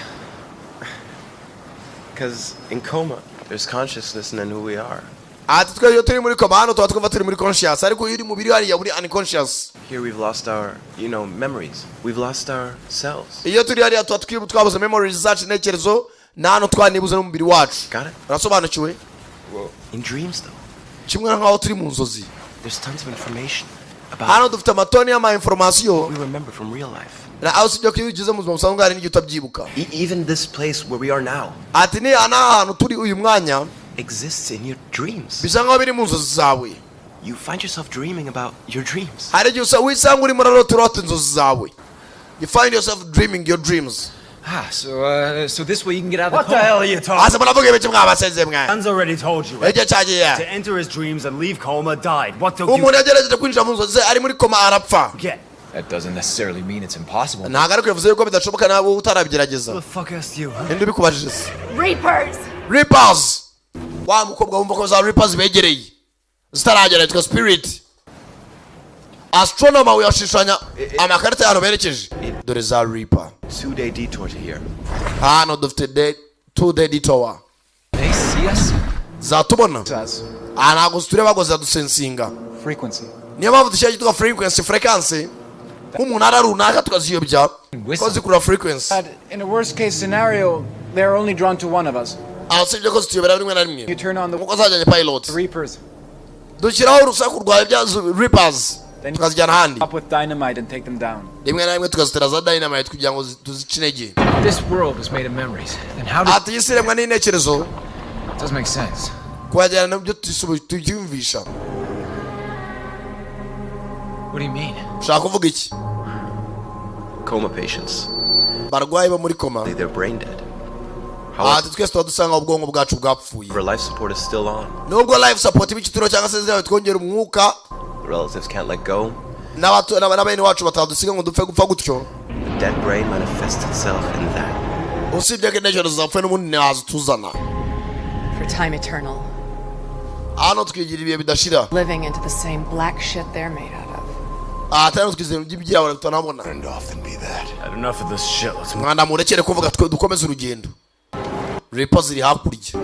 Because in coma, there's consciousness and then who we are. Ati twe iyo turi muri coma hano tuba twumva turi muri conscious ariko iyo uri mu biri hariya uri unconscious. Here we've lost our, you know, memories. We've lost ourselves. Iyo turi hariya tuba twabuze memories zacu intekerezo na hano twanibuze n'umubiri wacu. Got it? Urasobanukiwe? Well, in dreams though. Kimwe nkaho turi mu nzozi. There's tons of information about hano dufite amatoni y'ama information we remember from real life. Na aho sibyo ko iyo ugeze mu buzima busanzwe hari n'igihe utabyibuka. Even this place where we are now. Ati ni ahantu turi uyu mwanya exists in your dreams. Bisa nkaho biri mu nzozi zawe. You find yourself dreaming about your dreams. Hari igihe wisanga urimo urarota inzozi zawe. You find yourself dreaming your dreams. Ah, so this way you can get out of the What the coma. hell are you talking? Asa muravuga ibiki mwabaseze mwe? Man's already told you. Icyo cyagiye. To enter his dreams and leave coma died. What don't you Umuntu yagerageje kwinjira mu nzozi ze ari muri koma arapfa. get? That doesn't necessarily mean it's impossible. Ntabwo ariko bivuze yuko bidashoboka nawe utarabigerageza. Who the fuck asked you? Huh? Ninde ubikubajije se? Reapers! Reapers! Wa mukobwa wumva ko za Reapers begereye. Zitaragera yitwa Spirit. Astronomer uyashushanya amakarita y'ahantu berekeje. Dore za Reaper. 2-day detour to here. Hano dufite 2-day detour. They see us? Zatubona. Ah, ntabwo zitureba ngo ziradusensinga. Frequency. Niyo mpamvu dushyira cyitwa frequency, frequency. Nk'umunara runaka tukaziyobya ko zikurura frequency. But in a worst case scenario, they are only drawn to one of us. Aho sibyo ko zituyobera rimwe na rimwe. You turn on the Nkuko zajyanye pilot. Reapers. Dushyiraho urusaku rwa bya Reapers. Then Tukazijyana ahandi. up with dynamite and take them down. Rimwe na rimwe tukazitera za dynamite kugira ngo tuzice intege. This world is made of memories. Then how does Ati isi iremwa n'intekerezo. It doesn't make sense. Kuhagera nabyo tubyumvisha. What do you mean? Ushaka kuvuga iki? Coma patients. Barwayi bo muri koma. They're brain dead. Ati twese tuba dusanga ubwonko bwacu bwapfuye. However, life support is still on. Nubwo life support ibikituro cyangwa se zirawe twongera umwuka. The relatives can't let go. N'abene wacu batadusiga ngo dupfe gupfa gutyo. The dead brain manifests itself in that. Usibye ko intekerezo zapfuye n'ubundi ntihaza tuzana. For time eternal. Hano twigira ibihe bidashira. Living into the same black shit they're made out of. Atari twizeye iby'ibyirabura tutanabona. Had enough of this shit. Let's move. Mwana murekere kuvuga twe dukomeze urugendo. Reapers ziri hakurya.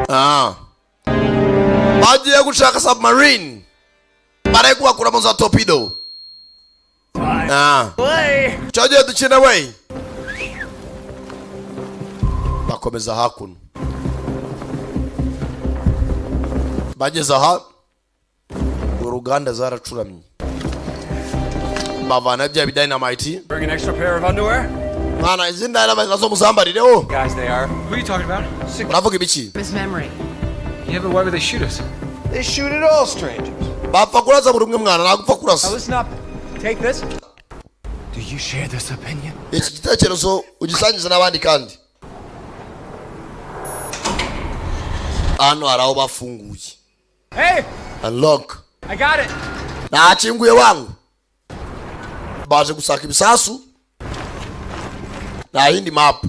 Ah. Bagiye gushaka submarine. Bari kubakuramo za torpedo. Ah. Cyagiye dukina we. Bakomeza hakuno. Bageze aha uruganda zaracuramye. Bavana bya dynamite. Bring an extra pair of underwear? Mwana izindi dynamite nazo muzambarireho. Guys, they are. Who are you talking about? Uravuga ibiki? His memory. Yeah, but why would they shoot us? They shoot at all strangers. Bapfa kurasa buri umwe mwana ntabwo upfa kurasa. Now listen up. Take this. Do you share this opinion? Iki gitekerezo ugisangiza n'abandi kandi. Hano hari aho bafunguye. Hey! Unlock. I got it. Nakinguye wangu. Baje gusaka ibisasu. Nta yindi map.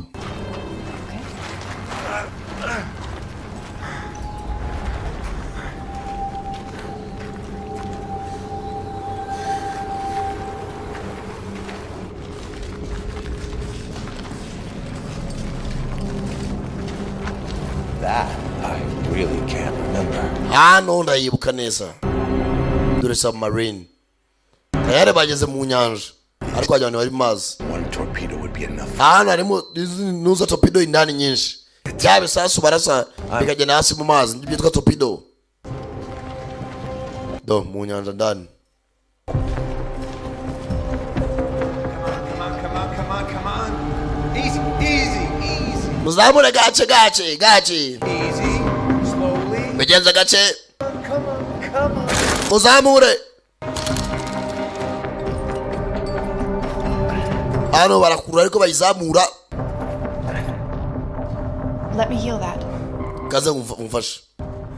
That I really can't remember. Hano ndayibuka neza. Dore submarine. Tayari bageze mu nyanja. Ariko wagira ngo bari mu mazi. One torpedo would be enough. Ahantu harimo nuza torpedo indani nyinshi. Bya bisasu barasa bikagenda hasi mu mazi byitwa torpedo. Do mu nyanja ndani. Come on, come on, come on, come on. Easy, easy, easy. Muzamure gace gace gace. Easy, slowly. Mugenza gace. Come on, come on. Muzamure. Hano barakurura ariko bayizamura. Let me heal that. Kaze umfashe.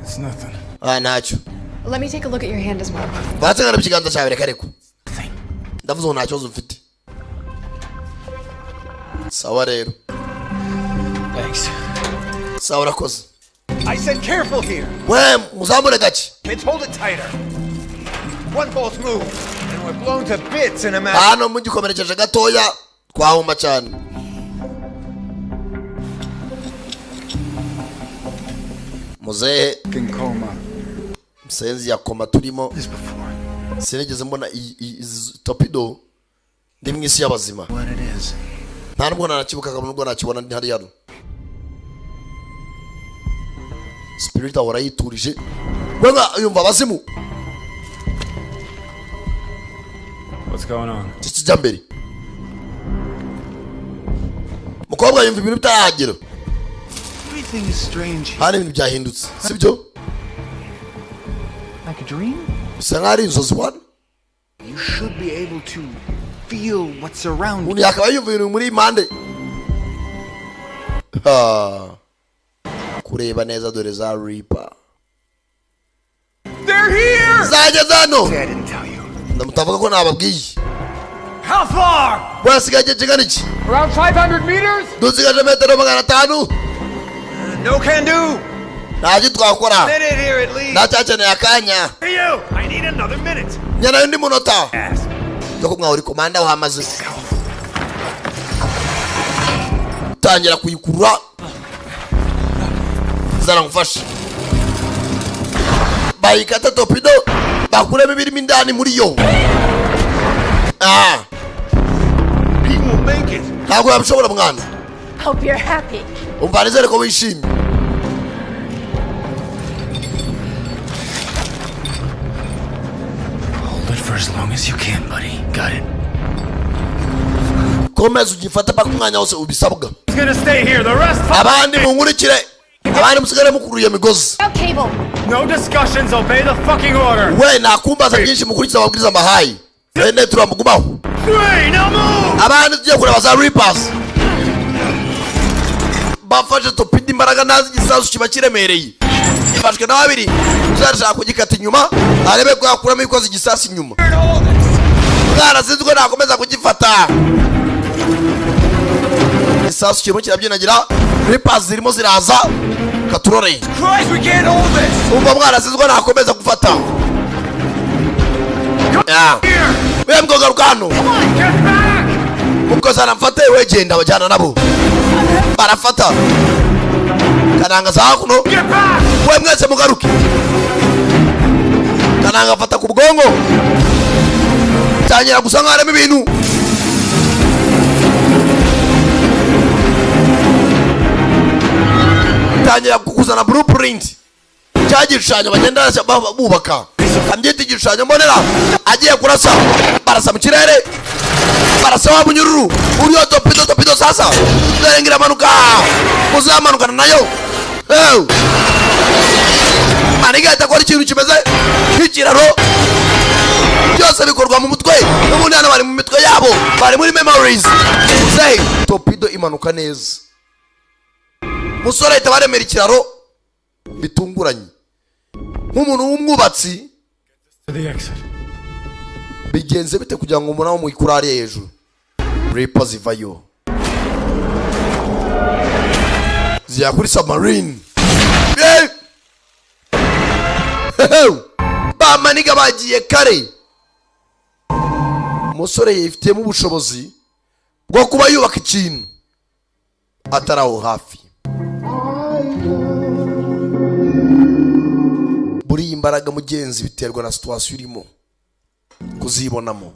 It's nothing. Ah, ntacyo. Let me take a look at your hand as well. Batse nkareba ikiganza cyawe reka reko. Ndavuze ngo nta kibazo mfite. Sawa rero. Thanks. Sawa urakoze. I said careful here. We muzamure gace. Kids, hold it tighter. One false move, and we're blown to bits in a matter. Hano mugikomerekeje gatoya twahomba cyane. Muzehe Coma. Musenzi ya koma turimo. Sinigeze mbona iyi torpedo ndi mu isi y'abazima. What it is. Nta nubwo nanakibukaga nubwo nakibona ndi hariya. Spirit ahora yiturije. Wenga yumva abazimu. What's going on? Kijya mbere. Mukobwa yumva ibintu bitarahagera. Everything is strange. Hari ibintu byahindutse, sibyo? Like a dream? Bisa nkaho ari inzozi wana. You should be able to feel what's around Umuntu yakaba yumva ibintu muri impande. Ah. Kureba neza dore za Reaper. They're here! Zageze hano. I didn't tell you. Ndamutavuga ko nababwiye. How far? Basigaye igihe kingana iki? Around 500 meters? Dusigaje metero 500. No can do. Ntacyo twakora. Minute here at least. Ndacyakeneye akanya. Hey you! I need another minute. Nyana undi munota. Ask. Doko mwa uri komanda wamaze. Tangira kuyikurura. Zara ngufashe. Bayikata torpedo bakuremo ibirimo indani muri yo. Ah. He won't make it. Ntabwo yabishobora mwana. Hope you're happy. Umva nizere ko wishimye. Hold it for as long as you can, buddy. Got it. Komeza ugifata paka umwanya wose ubisabwa. He's gonna stay here. The rest. Abandi munkurikire. Abandi musigare mukuruye imigozi. Cable. No discussions. Obey the fucking order. We nakumbaza byinshi mukurikiza amabwiriza mbahaye. Bene turamugumaho. Three. Now move. Abandi tugiye kureba za Reapers. Bafashe torpedo imbaraga nazi igisasu kiba kiremereye. Ifashwe na babiri. Uzashaka kugikata inyuma arebe ko yakuramo ikoze igisasu inyuma. Mwana sinzi ko nakomeza kugifata. Igisasu kirimo kirabyinagira. Reapers zirimo ziraza. Katurore. Christ, we can't hold this. Umva mwana sinzi ko nakomeza gufata. Ah. We mgogaruka hano. Get back. Mukozi aramfata we genda bajyana nabo. Barafata. Kananga za hakuno. Get back. We mwese mugaruke. Kananga afata ku bwongo. Tangira gusa nkaho harimo ibintu. Tangira kuzana blueprint. Cya gishushanyo bagenda bubaka. Kambyita igishushanyo mbonera. Agiye kurasa. Barasa mu kirere. Barasa wa munyururu. Uriyo torpedo torpedo sasa. Dore ngira manuka. Muzamanukana nayo. Ew. Maniga atakora ikintu kimeze nk'ikiraro. Byose bikorwa mu mutwe. N'ubundi hano bari mu mitwe yabo. Bari muri memories. Say torpedo imanuka neza. Musore ahita baremera ikiraro bitunguranye. Nk'umuntu w'umwubatsi To the exit. bigenze bite kugira ngo umuntu mu ikurari hejuru. Reaper zivayo. Zijya kuri submarine. Hey! Bamaniga bagiye kare. Umusore yifitiyemo ubushobozi bwo kuba yubaka ikintu atari aho hafi. Buriya imbaraga mugenzi biterwa na situation urimo kuzibonamo.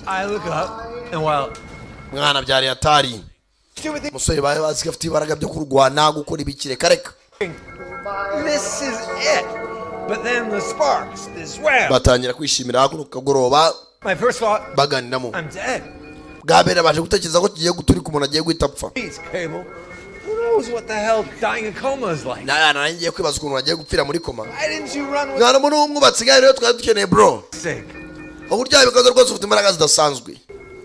I look up, and while Mwana byari atari. Musore bari bazi ko afite ibaraga byo kurwana gukora ibikire kareka. This is it. But then the sparks, this web. Batangira kwishimira hakuno kagoroba. My first thought, baganiramo. I'm dead. Bwabera baje gutekereza ko kigiye guturika umuntu agiye guhita apfa. Jeez, Cable. Who knows what the hell dying in coma is like? Nana nangiye kwibaza ukuntu agiye gupfira muri koma. Why didn't you run with Mwana muri umwubatsi gari rero twari dukeneye bro. Sick. Uburyo yabikoze rwose ufite imbaraga zidasanzwe.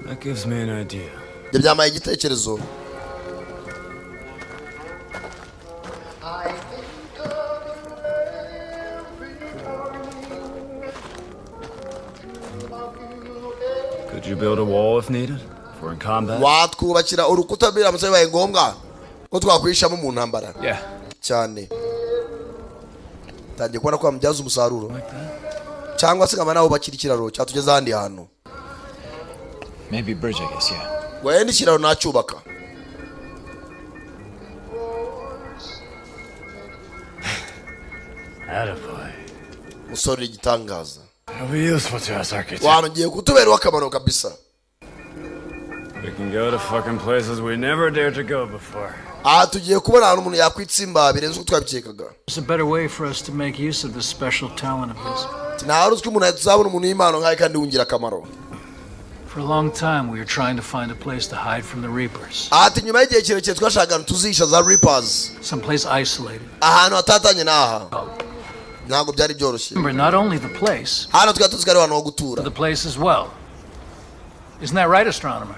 That gives me an idea. Ibyo byamaye igitekerezo. Could you build a wall if needed? If we're in combat? Watwubakira urukuta biramutse bibaye ngombwa ko twakwishamo mu ntambara. Yeah. Cyane. Tangiye kubona ko bamubyaza umusaruro. Cyangwa se nkaba nawubakira ikiraro cyatugeza ahandi hantu. Maybe a bridge, I guess, yeah. Wenda ikiraro nacyubaka. Attaboy. Musore igitangaza. That'll be useful to us, architect. Wanongeye kutubera akamaro kabisa. We can go to fucking places we never dared to go before. Aha tugiye kubona ahantu umuntu yakwitsimba birenze uko twabikekaga. There's a better way for us to make use of this special talent of his. Nta wari uzi ko umuntu tuzabona umuntu w'impano nkawe kandi w'ingirakamaro. For a long time, we were trying to find a place to hide from the Reapers. Ati nyuma y'igihe kirekire twashakaga ahantu tuzihisha za Reapers. Someplace isolated. Ahantu hatatanye n'aha. Ntabwo byari byoroshye. Remember, not only the place, hano twari tuzi ko ari ahantu ho gutura. but the place as well. Isn't that right, astronomer?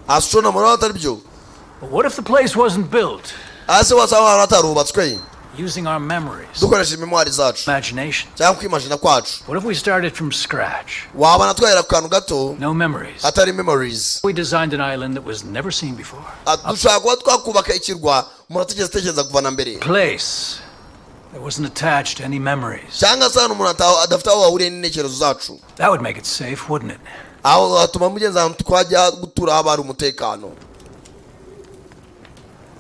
Astronomer atari byo. But what if the place wasn't built? Ase wasanga ahantu hatarubatswe. Using our memories, dukoresheje memwari zacu. Imagination. Cyangwa kwimagina kwacu. What if we started from scratch? Wabona twahera ku kantu gato. No memories. Atari memories. We designed an island that was never seen before. Dushobora kuba twakubaka ikirwa umuntu atigeze atekereza kuva na mbere. Place that wasn't attached to any memories. Cyangwa se ahantu umuntu adafite aho ahuriye n'intekerezo zacu. That would make it safe, wouldn't it? Aho hatuma mugenzi ahantu twajya gutura haba hari umutekano.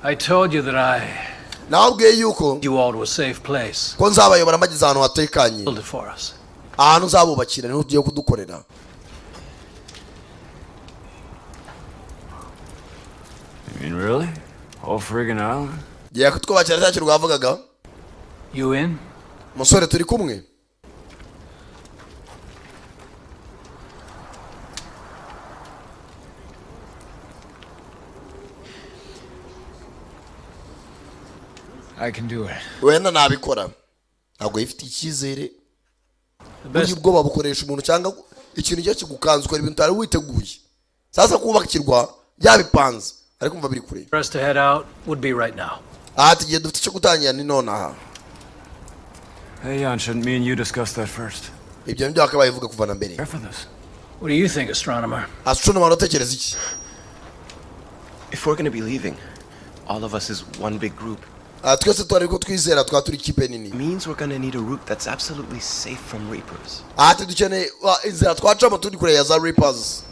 I told you that I Nababwiye yuko you all to a safe place. ko nzabayobora mbageze ahantu hatekanye. Build it for us. Ahantu nzabubakira niho tugiye kudukorera. You mean really? Whole friggin' island? Giye kutwubakira cya kirwa wavugaga. You in? Musore turi kumwe. I can do it. Wenda nabikora. Ntabwo yifite icyizere. Burya ubwoba bukoresha umuntu cyangwa ikintu cyo kigukanza ukora ibintu utari witeguye. Sasa kubaka ikirwa byabipanze ariko umva biri kure. For us to head out would be right now. Aha tugiye dufite icyo gutangira ni nonaha. Hey, Jan, shouldn't me and you discuss that first? Ibyo nibyo wakabaye uvuga kuva na mbere. Care for this. What do you think, astronomer? Astronomer uratekereza iki? If we're gonna be leaving, all of us is one big group. Twese twari ko twizera twa turi ikipe nini. Means we're gonna need a route that's absolutely safe from Reapers. Ati dukeneye inzira twacamo turi kure ya za Reapers.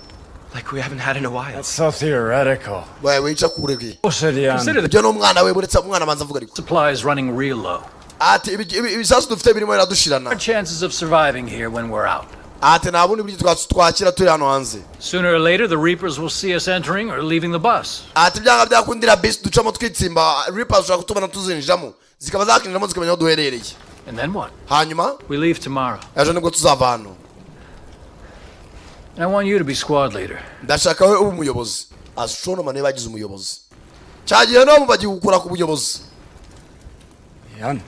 Like we haven't had in a while. That's so theoretical. Wewe wica kure ki. Bullshit, Jan. Ibyo ni umwana we buretse umwana abanza avuga ariko. Supplies running real low. Ati ibisasu dufite birimo biradushirana. Our chances of surviving here when we're out. Ati nta bundi buryo twakira turi hano hanze. Sooner or later, the Reapers will see us entering or leaving the bus. Ati byanga byakundira bisi ducamo twitsimba Reapers ushobora kutubona tuzinjiramo zikaba zakinjiramo zikamenya aho duherereye. And then what? Hanyuma We leave tomorrow. ejo nibwo tuzava hano. And I want you to be squad leader. Ndashaka we ube umuyobozi. Astronomer niwe bagize umuyobozi. Cyagiye no bagiye gukura ku buyobozi. Jan.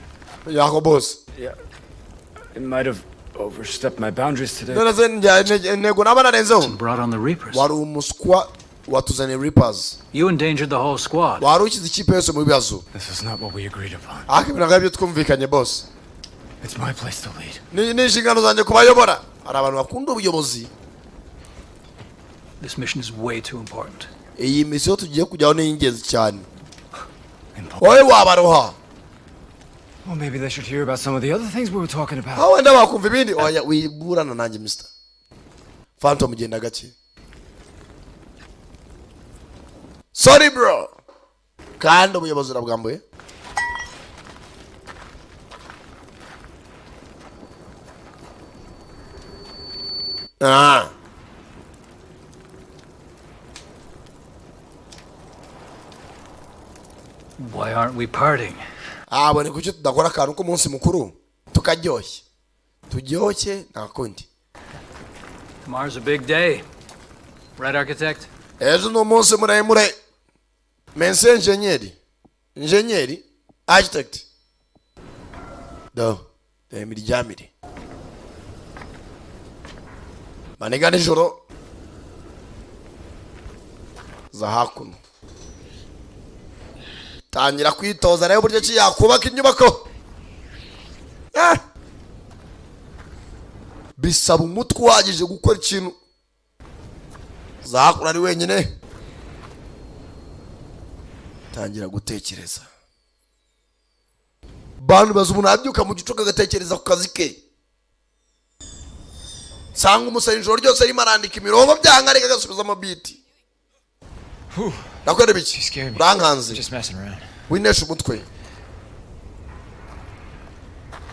Yako boss. Yeah. I might have overstepped my boundaries today. None se intego naba narenzeho. Brought on the Reapers. Wari umuswa watuzaniye Reapers. You endangered the whole squad. Wari ushyize ikipe yose mu bibazo. This is not what we agreed upon. Ariko ibintu nk'ibyo twumvikanye boss. It's my place to lead. Ni inshingano zanjye kubayobora. Hari abantu bakunda ubuyobozi. This mission is way too important. Iyi misiyo tugiye kujyaho ni ingenzi cyane. Wowe wabaroha. Well, maybe they should hear about some of the other things we were talking about. Aho wenda bakumva ibindi. Oya wiburana nanjye Mr. Phantom genda gake. Sorry bro. Kandi ubuyobozi urabwambuye. Ah. Why aren't we partying? Abone kuki tudakora akantu k'umunsi mukuru tukaryoshye turyoshye nta kundi. Tomorrow's a big day. Right, architect? Ejo ni umunsi muremure mense enjenyeri enjenyeri architect do imiryamire maniga nijoro za hakuno tangira kwitoza rero uburyo ki yakubaka inyubako. Bisaba umutwe uhagije gukora ikintu. Za hakuno ari wenyine tangira gutekereza. Bantu baza umuntu abyuka mu gicuku agatekereza ku kazi ke. Sanga umusore ijoro ryose arimo arandika imirongo byanga ariko agasubizamo biti. Nakora biki? Urankanze. Winesha umutwe.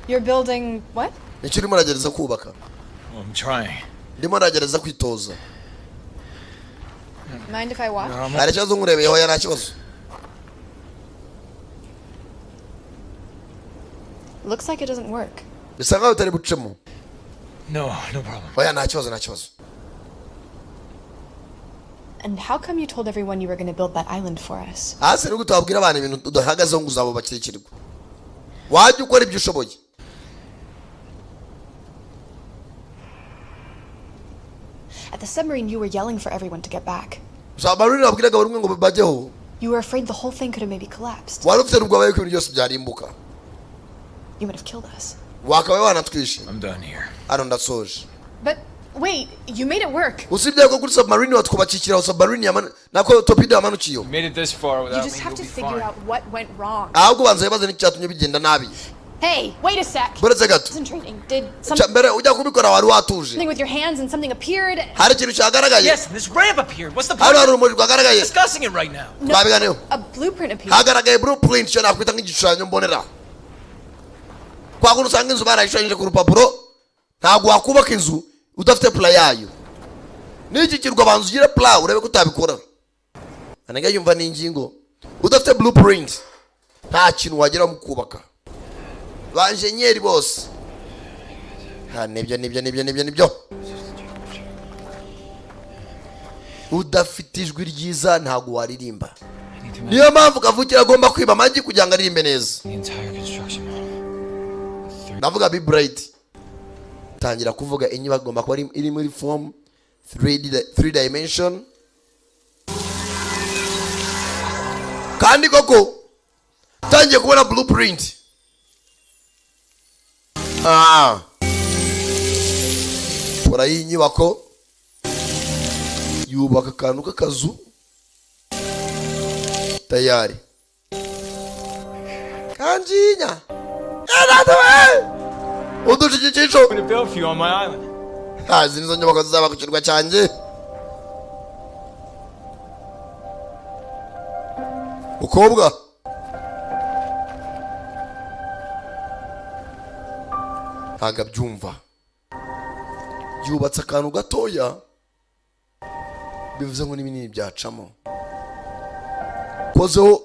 You're building what? Icyo urimo uragerageza kubaka? I'm trying. Ndimo ndagerageza kwitoza. Mind if I watch? Hari ikibazo nkurebeyeho ya nta kibazo. Looks like it doesn't work. Bisa nkaho bitari bucemo. No, no problem. Oya nta kibazo nta kibazo. And how come you told everyone you were going to build that island for us? Hasi ni gute wabwira abantu ibintu udahagazeho ngo uzabubakire ikirwa? Wajya ukora ibyo ushoboye. At the submarine you were yelling for everyone to get back. Submarine wabwiraga buri umwe ngo bajyeho. You were afraid the whole thing could have maybe collapsed. Wari ufite ubwoba yuko ibintu byose byarimbuka. You might have killed us. Wakabaye wanatwishe. I'm done here. Hano ndasoje. But wait, you made it work. Usibye ko kuri submarine watwubakikira submarine nako torpedo yamanukiyo. You made it this far without You me. just have to figure out what went wrong. Ahubwo banza bibaze n'icyatumye bigenda nabi. Hey, wait a sec. Buretse gato. Concentrating. Did something Mbere ujya kubikora wari watuje. with your hands and something appeared? Hari ikintu cyagaragaye. Yes, this ramp appeared. What's the Hano point? hari urumuri rwagaragaye. Discussing it right now. No, Twabiganiyeho. a blueprint appeared. Hagaragaye blueprint cyo nakwita nk'igishushanyo mbonera. Kwa kuntu usanga inzu barayishushanyije ku rupapuro, ntabwo wakubaka inzu udafite pla yayo. N'iki kirwa banza ugire pla urebe ko utabikora. Anega yumva ni ingingo. Udafite blueprint nta kintu wagera mu kubaka. Ba enjenyeri bose. Ha nibyo nibyo nibyo nibyo nibyo. Udafite ijwi ryiza ntabwo waririmba. Niyo mpamvu kavukira agomba kwiba amagi kugira ngo aririmbe neza. The entire construction model. Ndavuga be bright. Tangira kuvuga inyubako igomba kuba iri muri form 3D, 3 dimension. Kandi koko tangiye kubona blueprint. Kora iyi nyubako yubaka akantu k'akazu tayari. Kanjinya. Udushyigikizo. I'm gonna build for you on my island. Izi nizo nyubako zizaba ku kirwa cyanjye. Mukobwa ntabwo abyumva. Yubatse akantu gatoya bivuze ngo n'ibinini byacamo. Kozeho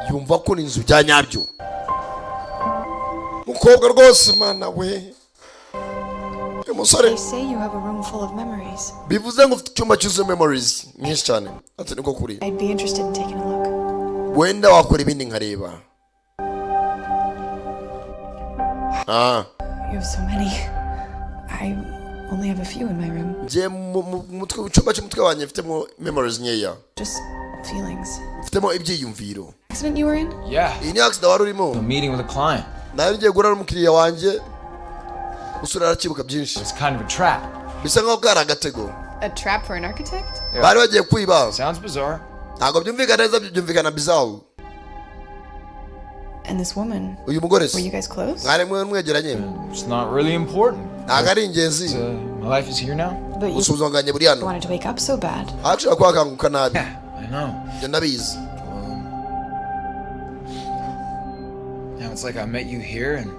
yumva ko ni inzu bya nyabyo. Mukobwa rwose mana we. Uyu musore They say you have a room full of memories. bivuze ngo ufite icyumba cyuzuye memories nyinshi cyane. Ati niko kuri. I'd be interested in taking a look. Wenda wakora ibindi nkareba. You have so many. I only have a few in my room. Njye mu mutwe icyumba cy'umutwe wanjye mfitemo memories nkeya. Just feelings. Mfitemo ibyiyumviro. Accident you were in? Yeah. Iyi ni accident wari urimo. A meeting with a client. Nari ngiye guhura n'umukiriya wanjye. Usura arakibuka byinshi. It's kind of a trap. Bisa nkaho kari agatego. A trap for an architect? Bari bagiye kwiba. Sounds bizarre. Ntabwo byumvikana neza byumvikana bizarre. And this woman. Uyu mugore se. Were you guys close? Mwari mwe mwegeranye. It's not really important. Ntabwo ari ingenzi. My life is here now. But you Ubuzima bwanjye buri hano. wanted to wake up so bad. Ariko ushobora kuba wakanguka nabi. I know. Ibyo ndabizi. Now it's like I met you here and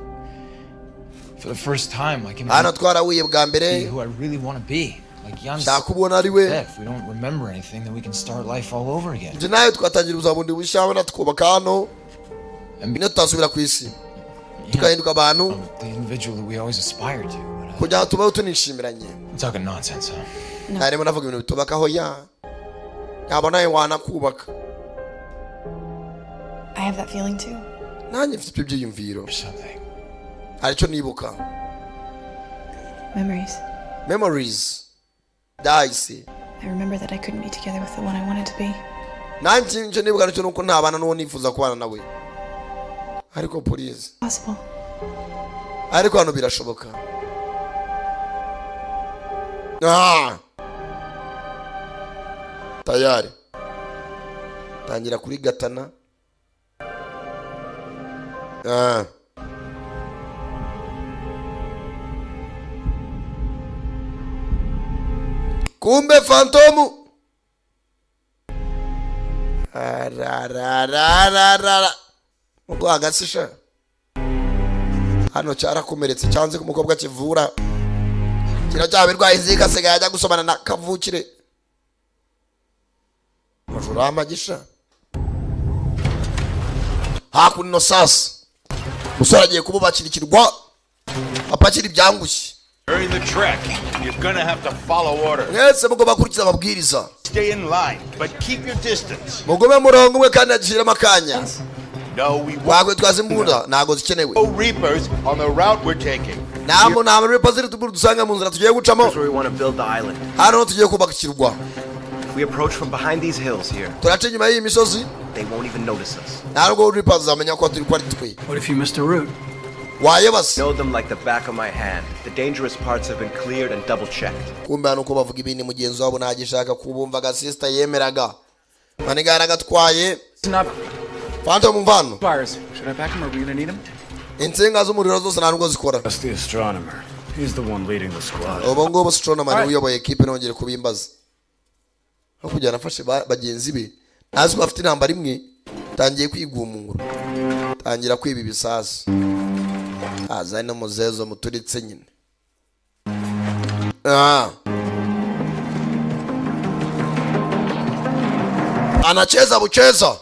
for the first time, like, Hano twarahuye bwa mbere. be who I really want to be. Like Jan's Shaka ubona ari we. dead. If we don't remember anything, then we can start life all over again. Njye nawe twatangira ubuzima bundi bushya, wenda twubaka hano, niyo tutasubira ku isi tugahinduka abantu The individual that we always aspired to. Kugira ngo tubeho tunishimiranye. I'm talking nonsense, huh? Ntarimo navuga ibintu bitubakaho ya yaba nawe wanakubaka. I have that feeling too. Nanjye mfite ibyo byiyumviro, hari icyo nibuka. Memories. Memories dahise. I remember that I couldn't be together with the one I wanted to be. Nanjye icyo nibuka nicyo nuko ntabana n'uwo nifuza kubana nawe, ariko please. Possible. Ariko hano birashoboka. Ah! Tayari tangira kuri gatana. Ah. Kumbe fantomu ararararara ubwo agasisha hano cyarakomeretse cyanze ko umukobwa kivura kiracyabirwaye inzika asigaye ajya gusomana na kavukire amajoro amagisha hakuno. Sasa umusore agiye kububakira ikirwa apakira ibyangushye. During the trek, you're gonna have to follow orders. Mwese mugomba gukurikiza amabwiriza. Stay in line, but keep your distance. Mugume murongo umwe kandi agishiremo akanya. No, we won't. Wakwitwaza imbunda ntabwo zikenewe. No reapers on the route we're taking. Ntabwo nta reapers ziri dusanga mu nzira tugiye gucamo. Here's where we want to build the island. Hano tugiye kubaka ikirwa. If we approach from behind these hills here, turaca inyuma y'iyi misozi, they won't even notice us. Ntabwo reapers zamenya ko turi ko ari twe. What if you missed a route? Wayobase. Know them like the back of my hand. The dangerous parts have been cleared and double checked. Kumbe hano uko bavuga ibindi mugenzi wabo ntagishaka kubumva agasista yemeraga maniga yaragatwaye Phantom mvano. Wires. Should I pack them or are we gonna need them? Insinga z'umuriro zose nta nubwo zikora. That's the astronomer. He's the one leading the squad. Ubu ngubu astronomer niwe uyoboye ekipe, nongere kubimbaza aho kugira nafashe bagenzi be ntazi ko bafite intambara imwe. Tangiye kwigumura, tangira kwiba ibisasu, aza no muzezo muturitse nyine. Ah. Anacheza bucheza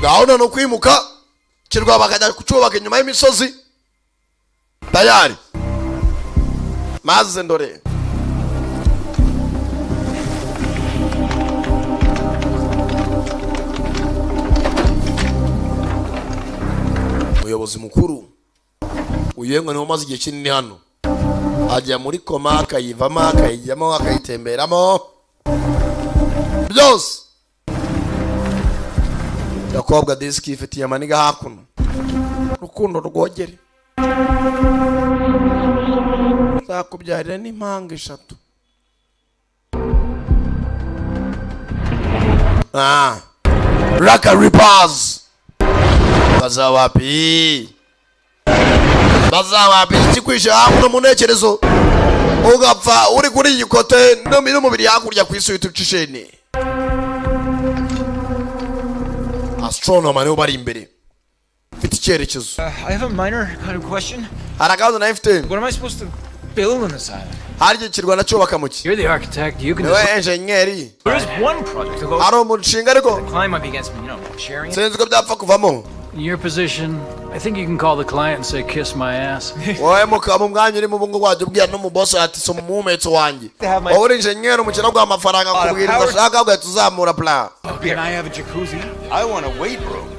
gahunda no kwimuka kirwa bakajya kucyubaka inyuma y'imisozi tayari maze ndore umuyobozi mukuru uyu ngo niwe umaze igihe kinini hano ajya muri koma akayivamo akayijyamo akayitemberamo byose. Gakobwa disiki ifitiye amaniga hakuno rukundo rwogere nzakubyarira n'impanga eshatu. Ah, Raka Reapers bazawapi bazawapi ikikwishe hakuno mu ntekerezo ugapfa uri kuri iyi kote n'umubiri hakurya ku isi uhita uca isheni. Astronomer niwe bari imbere mfite icyerekezo. I have a minor kind of question. Hari akabazo nawe mfite. What am I supposed to build on this island? Hari igihe kirwa nacyubaka mu ki? You're the architect. You can Niwe design. enjeniyeri. There is one project, although hari umushinga ariko the client might be against me, sharing it. Sinzi ko byapfa kuvamo. In your position, I think you can call the client and say, "Kiss my ass." Wowe mukaba mu mwanya urimo ubu ngubu wajya ubwira n'umubosi ati soma umuhumetso wanjye. Wowe uri enjeniyeri umukino aguha amafaranga akubwira ibyo ashaka ugahita uzamura plan. Can I have a jacuzzi? I want a weight room.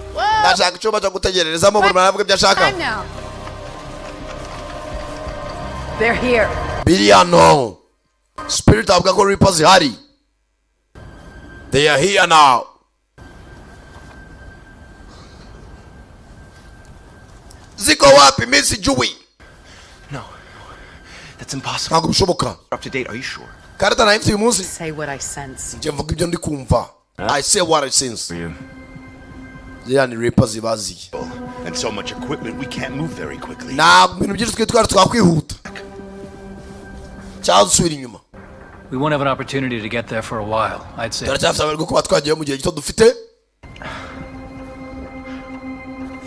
Ndashaka icyumba cyo gutegererezamo buri muntu avuga ibyo ashaka. Time now. They're here. Biri hano spirit avuga ko reapers zihari. They are here now. Ziko wapi Miss Jui? No. That's impossible. Ntabwo bishoboka. Up to date, are you sure? Karita nayo mfite uyu munsi. Say what I sense. Njye mvuga ibyo ndi kumva. I say what I sense. Ziriya ni reapers zibaziye. And so much equipment, we can't move very quickly. Ntabwo ibintu byinshi twitwara twakwihuta cyangwa dusubira inyuma. We won't have an opportunity to get there for a while, I'd say. Turacyafite amahirwe kuba twagiyeyo mu gihe gito dufite.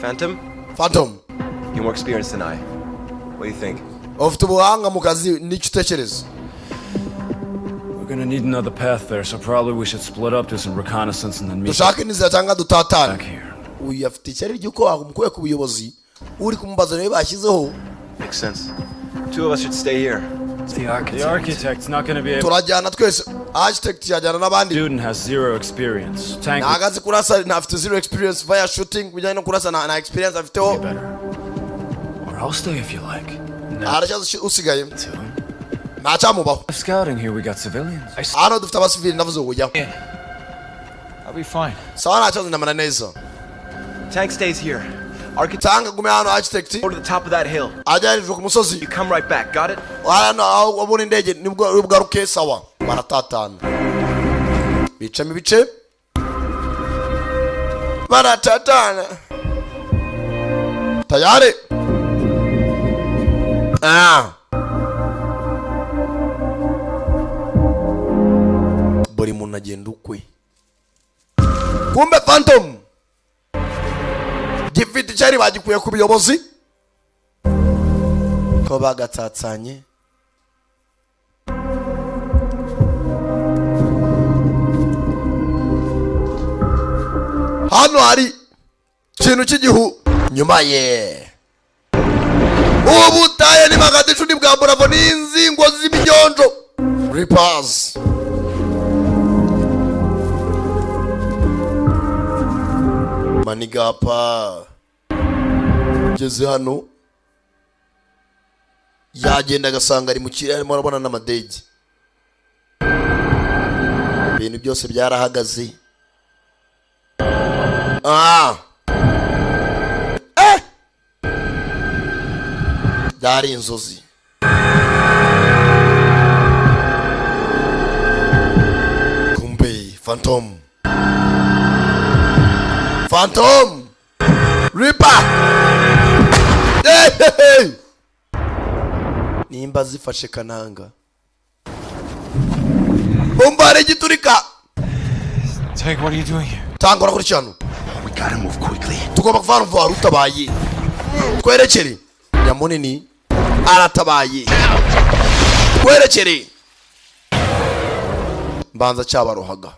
Phantom? Phantom. You're more experienced than I. What do you think? Ufite ubuhanga mu kazi n'icyo utekereza. We're gonna need another path there, so probably we should split up, do some reconnaissance, and then meet. Dushake n'inzira cyangwa dutatane. Uyu afite ishyari ry'uko bamukuye ku buyobozi, uri kumubaza niwe bashyizeho. Makes sense. Two of us should stay here. The architect. The architect's not gonna be able. Turajyana twese, architect yajyana n'abandi. Student has zero experience. Tank. Ntago azi kurasa, ntafite zero experience via shooting, bijyanye no kurasa nta experience afiteho. Or I'll stay if you like. Haracyaza usigaye, ntacyamubaho. Scouting here, we got civilians. Hano dufite abasivili, navuze ngo ujyaho. I'll be fine. Sawa, nta kibazo, ndamara neza. Tank stays here. Architect. Tank agume hano, architect. Go to the top of that hill. Ajya hejuru ku musozi. You come right back. Got it? Hano aho wabona indege nibwo ugaruke. Sawa, baratatana, bicamo ibice, baratatana tayari. Ah, buri muntu agenda ukwe. Kumbe Phantom gifite icyari bagikuye ku buyobozi ko bagatsatsanye. Hano hari ikintu cy'igihu nyuma ye ubutaye ni magana bwa Bravo n'inzingo z'iminyonjo Reapers. Manigapa ngeze hano, yagenda agasanga ari mu kirere, arimo arabona n'amadege, ibintu byose byarahagaze. Ah, eh, byari inzozi. Kumbe Phantom, Phantom Reaper. Hey, hey, hey. Nimba zifashe kananga, umva hari igiturika. Tank, what are you doing here? Tanga, urakora iki hano? We gotta move quickly. Tugomba kuvana vuba, utabaye twerekere. Nyamunini aratabaye, twerekere mbanza cyabarohaga.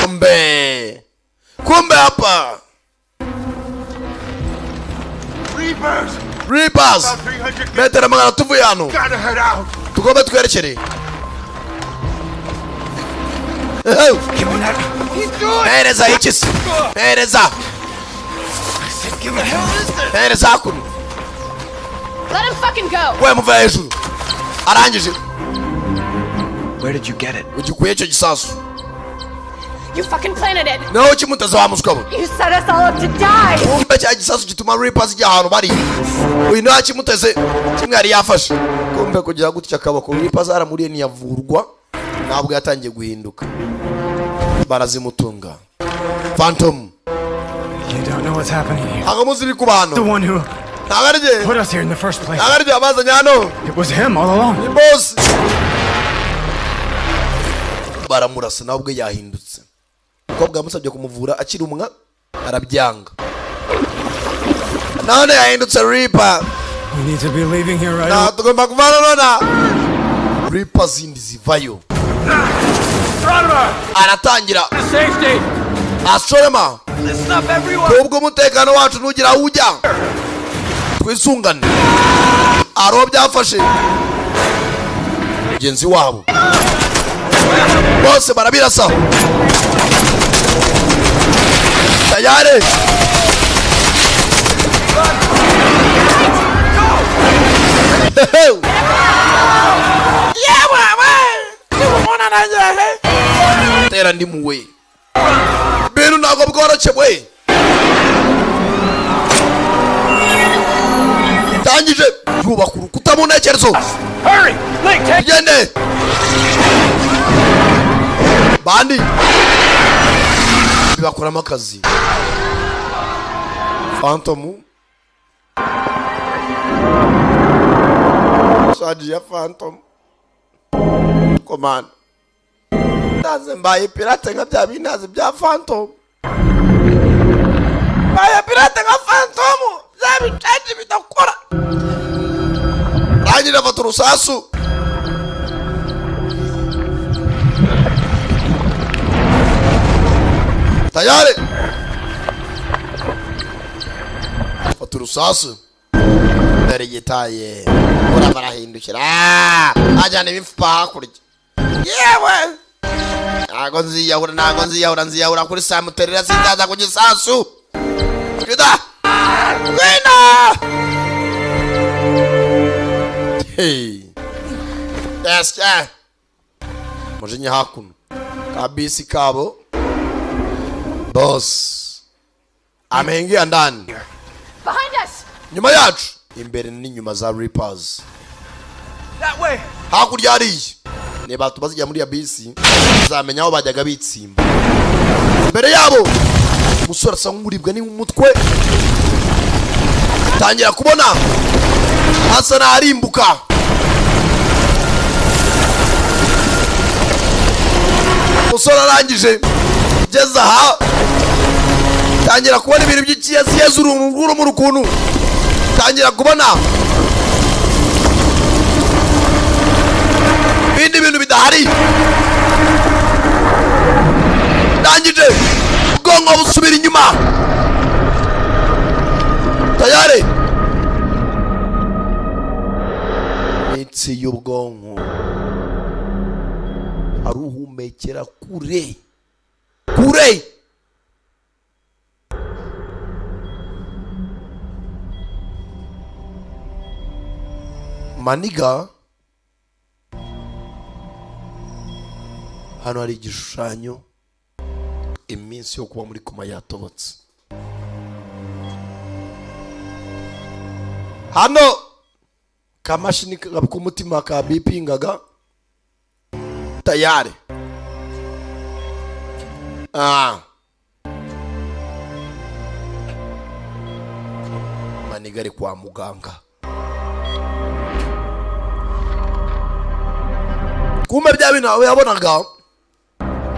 Kumbe, kumbe hapa Reapers! Reapers! About 300 metero 500 tuvuye hano. Gotta head out. Tugomba twerekere. Hereza iki se? Hereza, hereza hakuno. Let him fucking go. We muva hejuru arangije. Where did you get it? Ugikuye icyo gisasu? You fucking planted it. Nawe kimuteze wa muswa we. You set us all up to die. Kumbe cya gisasu gituma Reapers ijya ahantu bari, uyu nawe kimuteze kimwe yari yafashe. Kumbe kugira gutya akaboko Reapers aramuriye ntiyavurwa, ntabwo yatangiye guhinduka, barazimutunga. Phantom. You don't know what's happening here. Ntabwo muzi ibiri kuba hano. The one who Ntabwo ari jye. put us here in the first place. Ntabwo ari jye wabazanye hano. It was him all along. Ni boss. Baramurasa, nawe ubwe yahindutse. Umukobwa yamusabye kumuvura akiri umwa arabyanga, none yahindutse Reaper. We need to be leaving here right Nta away. tugomba kuvana nona. Reaper zindi zivayo, aratangira. Safety! Asorema. Listen up, everyone. Kubwo umutekano wacu, ntugira aho ujya, twisungane. Aro byafashe mugenzi wabo bose barabirasa tayari. Yewe we, tera ndimuwe, ibintu ntabwo bworoshye we. Tangije yubaka urukuta mu ntekerezo. Hurry! Link, take Tugende bandi bibakoramo akazi. Phantom shaji ya Phantom komanda, ndaze mbaye pirate nka bya bintazi bya Phantom, mbaye pirate nka Phantom, bya bicaji bidakora. Rangira afata urusasu. Tayari fata urusasu, dore gitaye, urava arahindukira ajyana ibipfupa hakurya. Yewe, ntago nziyahura, ntago nziyahura, nziyahura kuri samuterera, sinzaza ku gisasu. Yuda wina. Hey, yes, yeah. Mujinya hakuno kabisi kabo boss ameingia ndani. Behind us. Nyuma yacu, imbere n'inyuma za Reapers. That way. Hakurya hariya niba tubazijya muri ya bisi zamenya aho bajyaga bitsimba. Imbere yabo umusore asa nk'uribwa n'umutwe, tangira kubona asa n'arimbuka. Umusore arangije geza aha, tangira kubona ibintu by'ikiyaziyezi, urumuri ukuntu, tangira kubona ibindi bintu bidahari. Ndangije ubwonko busubira inyuma. Tayari imitsi y'ubwonko aruhumekera kure kure. Maniga hano hari igishushanyo, iminsi yo kuba muri koma yatobotse. Hano kamashini k'umutima ka bipingaga tayari. Maniga ari kwa muganga. Kumbe bya bintu aho yabonaga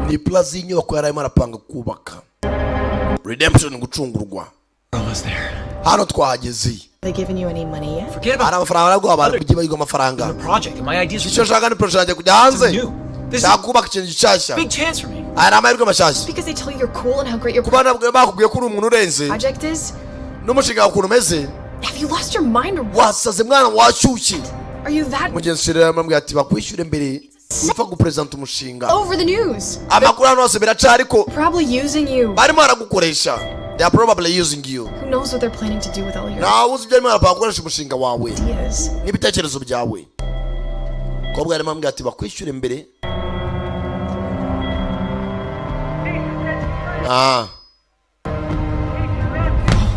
ni plaza y'inyubako yari arimo arapanga kubaka. Redemption, gucungurwa. Hano twahageze. They given you any money yet? Hari amafaranga nabwo abantu kujya bayigwa amafaranga. Icyo nshaka ni project yanjye kujya hanze. Nshaka kubaka ikintu gishyashya. Big chance for me. Aya ni amahirwe mashyashya. Because they tell you you're cool and how great your Kuba nabwo bakubwiye ko uri umuntu urenze project is. n'umushinga wawe ukuntu umeze. Have you lost your mind or what? Wasaze mwana, washyushye. Are you that Mugenzi rero aramubwira ati bakwishyure mbere upfa gupresenta umushinga. over the news? Amakuru hano hose biraca, ariko Probably using you. barimo baragukoresha. They are probably using you. Who knows what they're planning to do with all your Nawe uzi ibyo barimo barapanga gukoresha umushinga wawe ideas? n'ibitekerezo byawe. Kobwa arimo amubwira ati bakwishyure mbere.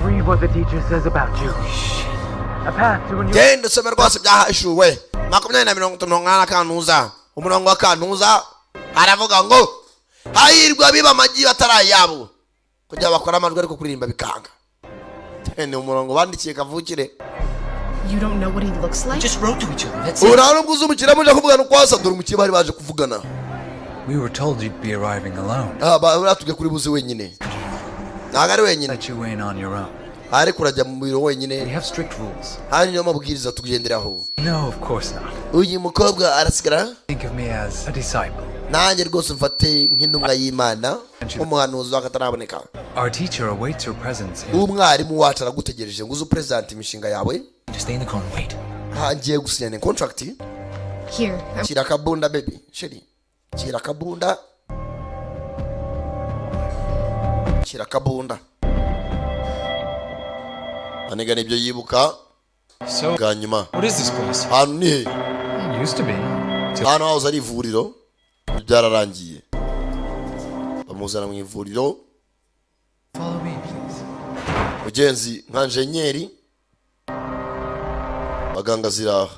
Read what the teacher says about you. A path to a new Genda usome rwose byahishuwe 20:58 kantuza umurongo wa kantuza aravuga ngo hahirwa biba amagi batari ayabo kugira bakora amajwi ariko kuririmba bikanga. Ni umurongo bandikiye kavukire. You don't know what he looks like? Just wrote to each other. That's it. Ubu nubwo uzi umukiriya muje kuvugana uko asa, dore umukiriya bari baje kuvugana. We were told you'd be arriving alone. Baratubwiye kuri buze wenyine. Ntabwo ari wenyine. Let you in on your own. Ariko urajya mu biro wenyine. We have strict rules. Hanyuma amabwiriza tugenderaho. No, of course not. Uyu mukobwa arasigara. Think of me as a disciple. Nanjye rwose mfate nk'intumwa y'Imana, nk'umuhanuzi w'akataraboneka. Our teacher awaits your presence in Umwarimu wacu aragutegereje ngo uze upresente imishinga yawe. Just stay in the car and wait. Ngiye gusinyana contract. Here. I'm Shyira akabunda baby, sheri. Shyira akabunda. Shyira akabunda. Maniga nibyo yibuka So, bwa nyuma. what is this place? Hano ni he? It used to be. Hano hahoze ari ivuriro, byararangiye. Bamuzana mu ivuriro. Follow me, please. Mugenzi nka njenyeri, baganga ziraha.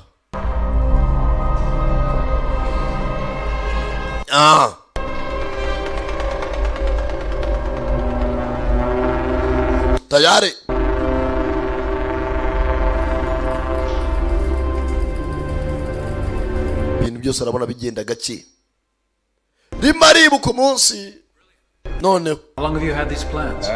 Tayari. Ibintu byose arabona bigenda gake. Rimwe aribuka umunsi noneho. How long have you had these plans?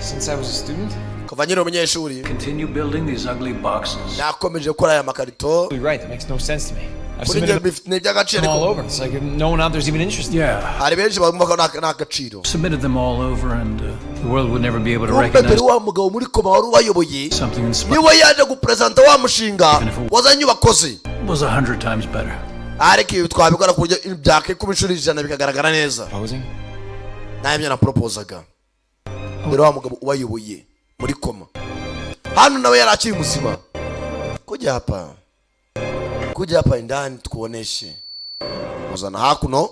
Since I was a student. Kuva nkiri umunyeshuri Continue building these ugly boxes. nakomeje gukora aya makarito. You're right. That makes no sense to me. I've Kuri njye submitted ni iby'agaciro them all ariko over. It's like no one out there's even interested. Yeah. Hari benshi bumva ko nta gaciro. Submitted them all over, and the world would never be able to Kumbe recognize dore wa mugabo muri koma wari ubayoboye something inspired niwe yaje guperezanta wa mushinga wazanye inyubako ze. Was 100 times better. Ariko ibi twabikora ku buryo byakikuba inshuro 100 bikagaragara neza. Nawe na proposaga. Dore wa mugabo ubayoboye muri koma hano nawe yari akiri muzima. Kuja hapa, kuja hapa indani tukuoneshe. Muzana hakuno.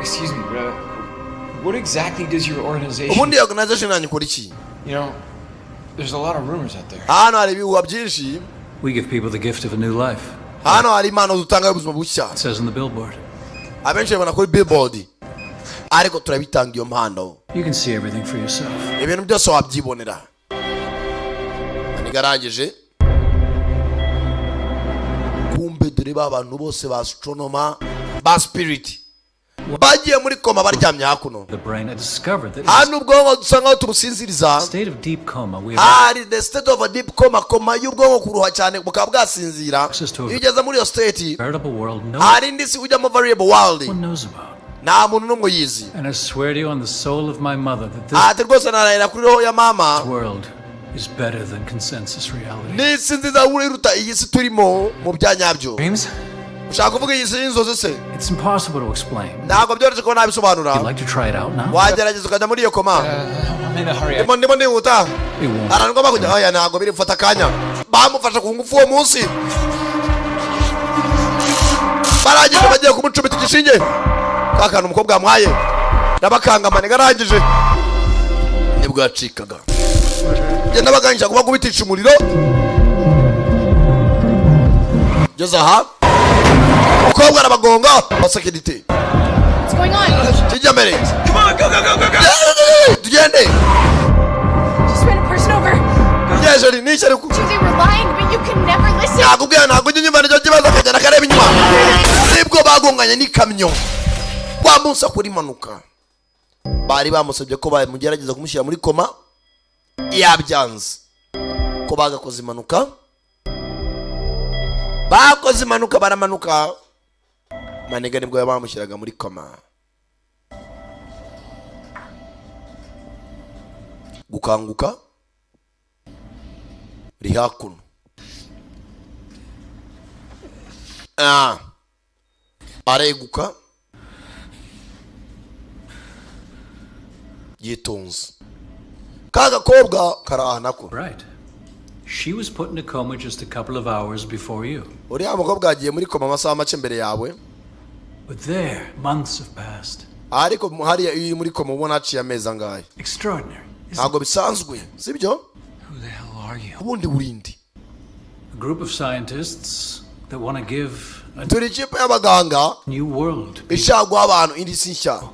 Excuse me, but what exactly does your organization? Ubundi organization yanyu ikora iki? There's a lot of rumors out there. Hano hari ibihuha byinshi. We give people the gift of a new life. Hano hari impano dutanga y'ubuzima bushya. It says on the billboard. Abenshi babona kuri billboard, ariko turabitanga iyo mpano. You can see everything for yourself. Ibintu byose wabyibonera. Nigarangije kumbe dore ba bantu bose ba astronomer, ba spirit bagiye muri koma baryamye hakuno. The brain had discovered that in Hano ubwonko dusa nkaho tubusinziriza. a state of deep coma, we have Hari the state of a deep coma, koma y'ubwonko kuruha cyane bukaba bwasinzira. Iyo ugeze muri iyo state, veritable world no hari indi si ujyamo, variable world one knows about. nta muntu n'umwe uyizi. And I swear to you on the soul of my mother that this Ati rwose narahira kuri roho ya mama, world is better than consensus reality. N'isi nziza iruta iyi si turimo mu bya nyabyo. Ushaka kuvuga iyi si y'inzozi se? It's impossible to explain. Ntabwo byoroshye kuba nabisobanura. You'd like to try it out now? Wagerageza ukajya muri iyo koma? I'm in a hurry. Ndimo ndihuta. It won't. Ahantu ngomba kujya. Oya, ntabwo biri gufata akanya. Bamufashe ku ngufu uwo munsi, barangije bagiye kumucumita igishinge ka kantu umukobwa yamuhaye n'abakangamane. Garangije nibwo yacikaga, genda baganisha kuba kubitisha umuriro. Geze aha umukobwa arabagonga abasekirite. What's going on? Kijya mbere. Come on, go, go, go, go, go! Tugende. Just ran a person over. Yejeri nishyari ku They were lying, but you can never listen. Nakubwira ntabwo ujya unyumva, nicyo kibazo. Akagenda akareba inyuma, nibwo bagonganye n'ikamyo wa munsi akora impanuka. Bari bamusabye ko bamugerageza kumushyira muri koma, yabyanze ko bagakoze impanuka. Bakoze impanuka baramanuka maniga, nibwo bamushyiraga muri koma. Gukanguka ri hakuno. Ah, areguka yitonze, ka gakobwa karaha nako. Right. She was put in a coma just a couple of hours before you. Uriya mukobwa yagiye muri koma amasaha make mbere yawe. But there, months have passed. Ariko hariya iyo uri muri koma ubona haciye amezi angahe. Extraordinary. Ntabwo bisanzwe, sibyo? Who the hell are you? Ubundi burindi? A group of scientists that want to give a Turi ikipe y'abaganga new world. Ishaka guha abantu indi si nshya.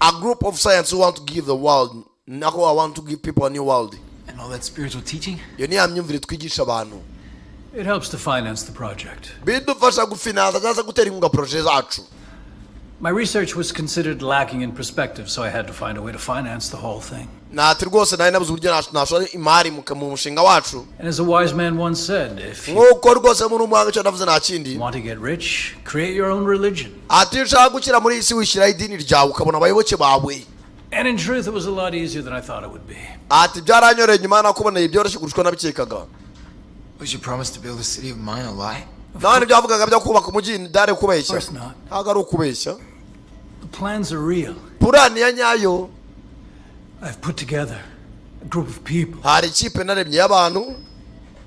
A group of science who want to give the world, nako I want to give people a new world. And all that spiritual teaching? Iyo ni ya myumvire twigisha abantu. It helps to finance the project. Bidufasha gufinansa cyangwa se gutera inkunga projet zacu. My research was considered lacking in perspective, so I had to find a way to finance the whole thing. Ntati rwose nari nabuze uburyo nashora imari mu mushinga wacu. And as a wise man once said, if you Nk'uko rwose muri umuhanga icyo navuze nta kindi, want to get rich, create your own religion. Ati iyo ushaka gukira muri iyi si wishyiraho idini ryawe ukabona abayoboke bawe. And in truth, it was a lot easier than I thought it would be. Ati byaranyoreye nyuma nakuboneye byoroshye kurusha uko nabikekaga. Was your promise to build a city of mine a lie? Nawe ntibyavugaga byo kubaka umujyi byari ukubeshya? Of course not. Ntabwo ari ukubeshya. The plans are real. Plan ya nyayo. I've put together a group of people Hari ikipe naremye y'abantu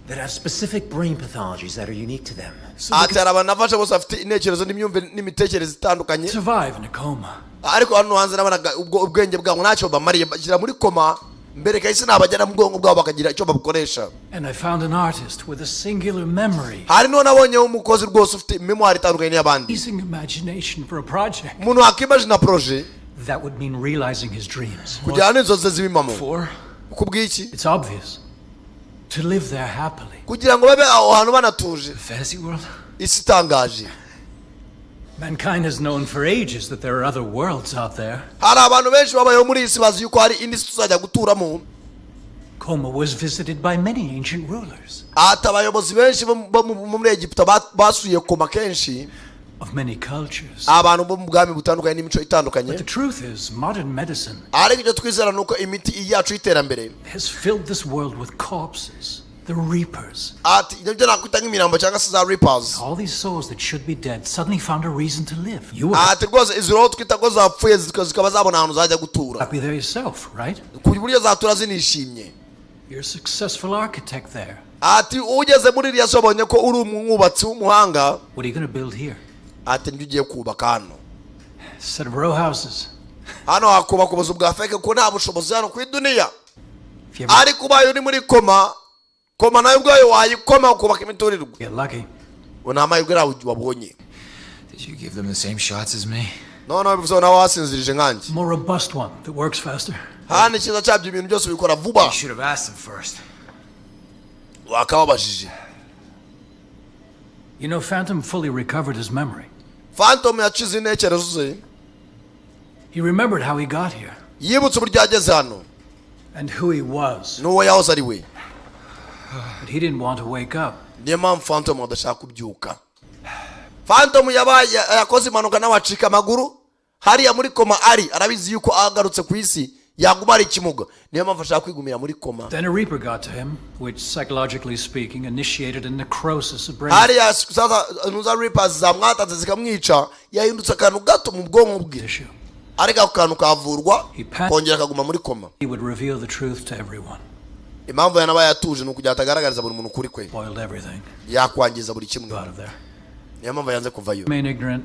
that have specific brain pathologies that are unique to them. Ati hari abantu nafashe bose bafite intekerezo n'imyumvire n'imitekerereze itandukanye. Survive in a coma. Ariko hano hanze nabonaga ubwo ubwenge bwabo ntacyo bamariye, bashyira muri koma mbere kahise nabagera mu bwonko bwabo bakagira icyo babukoresha. And I found an artist with a singular memory, Hari n'uwo nabonye w'umukozi rwose ufite memoire itandukanye n'iy'abandi, using imagination for a project umuntu wakimajina projet that would mean realizing his dreams. kugira ngo n'inzozi ze zibe impamo. For Kubw'iki? it's obvious. To live there happily. Kugira ngo babe aho hantu banatuje. Fantasy world? Isi itangaje. Mankind has known for ages that there are other worlds out there. Hari abantu benshi babayeho muri iyi si bazi yuko hari indi si tuzajya guturamo. Coma was visited by many ancient rulers. Ati abayobozi benshi bo muri Egiputa basuye koma kenshi. Of many cultures. Abantu bo mu bwami butandukanye n'imico itandukanye. But the truth is, modern medicine ariko icyo twizera ni uko imiti yacu y'iterambere has filled this world with corpses, the reapers. Ati ibyo nakwita nk'imirambo cyangwa se za reapers. All these souls that should be dead suddenly found a reason to live. You are ati rwose izi roho twita ko zapfuye zikaba zabona ahantu zajya gutura. Happy there yourself, right? Ku buryo zatura zinishimye. You're a successful architect there. Ati ugeze muri iriya so abonye ko uri umwubatsi w'umuhanga. What are you going to build here? Ati njye ugiye kubaka hano. Set of row houses. Hano hakubaka ubuzu bwa fake ko nta bushobozi hano ku iduniya. Ariko ubaye uri muri koma, koma nayo ubwayo wayikoma ukubaka imiturirwa. Get lucky. Nta mahirwe nawe wabonye. Did you give them the same shots as me? No, bivuze nawe wasinzirije nkanjye. More robust one that works faster. Hano icyiza cyabyo ibintu byose ubikora vuba. You should have asked them first. Wakababajije. You know, Phantom fully recovered his memory. Phantom yacize intekerezo ze. He remembered how he got here. Yibutse uburyo yageze hano. And who he was. N'uwo yahoze ari we. But he didn't want to wake up. Niyo mpamvu Phantom adashaka kubyuka. Phantom yabaye yakoze impanuka nawe acika amaguru. Hariya muri koma ari arabizi yuko agarutse ku isi yaguma ari ikimuga. Niyo mpamvu ashaka kwigumira muri koma. Then a reaper got to him, which psychologically speaking initiated a necrosis of brain. Hariya sasa nuza reapers zamwatatse zikamwica, yahindutse akantu gato mu bwonko bwe. Ariko ako kantu kavurwa kongera akaguma muri koma. He would reveal the truth to everyone. Impamvu yanabaye atuje ni ukugira atagaragariza buri muntu ukuri kwe. Spoiled everything. Yakwangiza buri kimwe. Niyo mpamvu yanze kuvayo. Remain ignorant.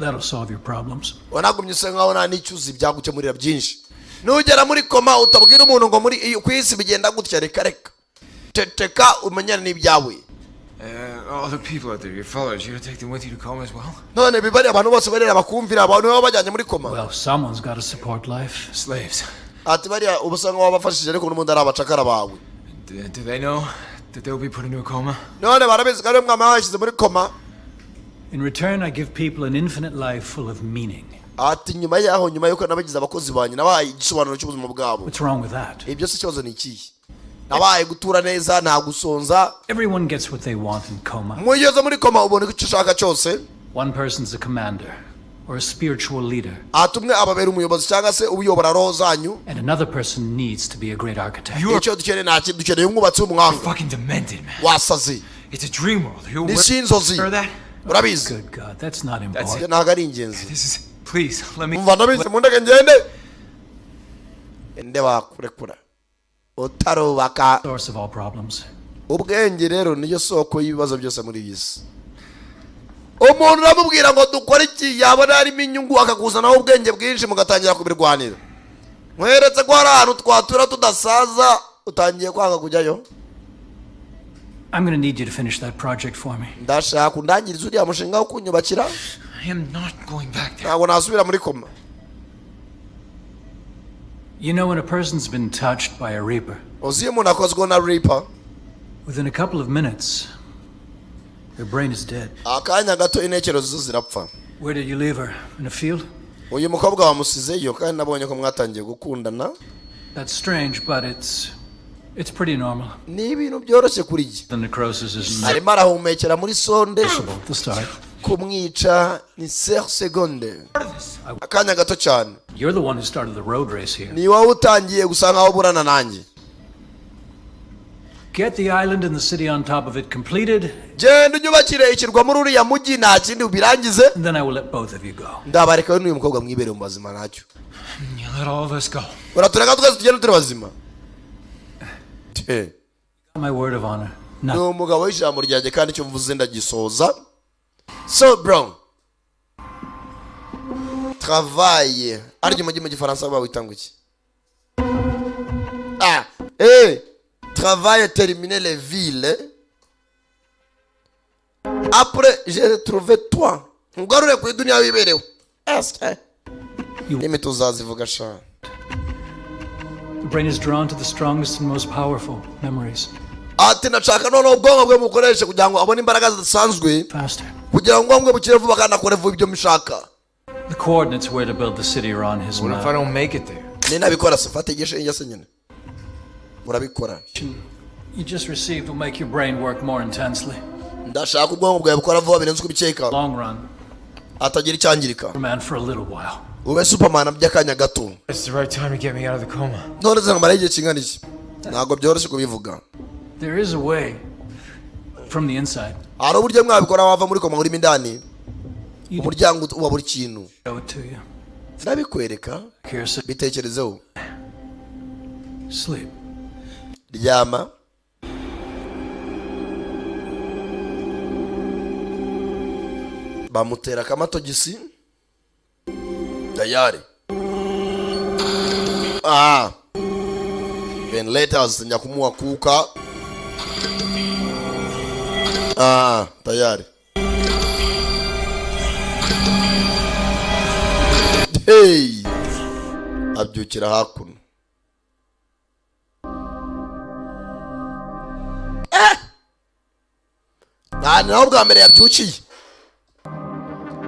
That'll solve your problems. Wanagumye usa nkaho nta n'icyo uzi byagukemurira byinshi. Nugera muri koma utabwira umuntu ngo muri ku isi bigenda gutya, reka reka. Ceceka umenyane n'ibyawe. All the people out there, your followers, you gonna take them with you to coma as well? None bibari abantu bose barera bakumvira abantu baba bajyanye muri koma. Well, someone's got to support life. Slaves. Ati bariya uba usa nkaho wabafashije ariko n'ubundi ari abacakara bawe. Do they know that they'll be put into a coma? None barabizi ko ariyo mwami babashyize muri koma. In return, I give people an infinite life full of meaning. Ati nyuma yaho nyuma yuko nabagize abakozi banyu nabaye igisobanuro cy'ubuzima bwabo. What's wrong with that? Ibyo si ikibazo ni ikihe? Nabaye gutura neza nta gusonza. Everyone gets what they want in coma. Mugeze muri koma ubona icyo ushaka cyose. One person's a commander or a spiritual leader. Ati umwe ababera umuyobozi cyangwa se uyobora roho zanyu. And another person needs to be a great architect. Icyo dukeneye nta kintu, dukeneye umwubatsi w'umuhanga. Fucking demented, man. Wasaze. It's a dream world. You Ni si inzozi. Urabizi. Good God, that's not important. Ntabwo ari ingenzi. This is, please, let me. Umva ndabizi mundeke ngende. Ende wakurekura. Utarubaka. Source of all problems. Ubwenge rero niyo soko y'ibibazo byose muri iyi si. Umuntu uramubwira ngo dukore iki yabona harimo inyungu akakuzanaho ubwenge bwinshi mugatangira kubirwanira. Mweretse ko hari ahantu twatura tudasaza utangiye kwanga kujyayo. I'm going to need you to finish that project for me. Ndashaka undangiriza uriya mushinga wo kunyubakira. I am not going back there. Ntabwo nasubira muri koma. You know when a person's been touched by a reaper. Uzi umuntu akozwe na reaper. Within a couple of minutes, their brain is dead. Akanya gato intekerezo zo zirapfa. Where did you leave her? In a field? Uyu mukobwa wamusizeyo kandi nabonye ko mwatangiye gukundana. That's strange, but it's pretty normal. Ni ibintu byoroshye kuri jye. The necrosis is arimo arahumekera muri sonde. The start. Kumwica ni seconde. Akanya gato cyane. You're the one who started the road race here. Ni wowe utangiye gusa nkaho uburana nanjye. Get the island and the city on top of it completed. Genda unyubakire ikirwa muri uriya mujyi nta kindi ubirangize. And then I will let both of you go. Ndabareka we n'uyu mukobwa mwibereye mu bazima ntacyo. You let all of us go. Uratureka twese tugende turi bazima. My word of honor. Ni umugabo w'ijambo ryanjye kandi icyo mvuze ndagisoza. So bro. Travail. Arya umujyi mu gifaransa bawita ngo iki? Ah, eh. Travail terminer les villes. Après, j'ai trouvé toi. Ngarure ku dunia wiberewe. Est. Nimi tuzazivuga sha. The brain is drawn to the strongest and most powerful memories. Ati nashaka none ubwonko bwe mukoreshe kugira ngo abone imbaraga zidasanzwe. Faster. Kugira ngo ubwonko bwe bukire vuba kandi akore vuba ibyo mushaka. The coordinates where to build the city are on his What map. if I don't make it there? Ni nabikora se fate igishinge se nyine. Urabikora. You just received will make your brain work more intensely. Ndashaka ubwonko bwawe bukora vuba birenze uko ubikeka. Long run. Atagira icyangirika. Man for a little while. Ube Superman by'akanya gato. It's the right time to get me out of the coma. None se nkamara igihe kingana iki? Ntabwo byoroshye kubivuga. There is a way from the inside. Hari uburyo mwabikora wava muri koma urimo indani. Umuryango wa buri kintu. Show it to you. Ndabikwereka. Bitekerezeho. Sleep. Ryama. Bamutera akamatogisi. Tayari. Ventilators nyakumuwa kuka. Tayari. Hey! Abyukira hakuno. Nta bwa mbere yabyukiye.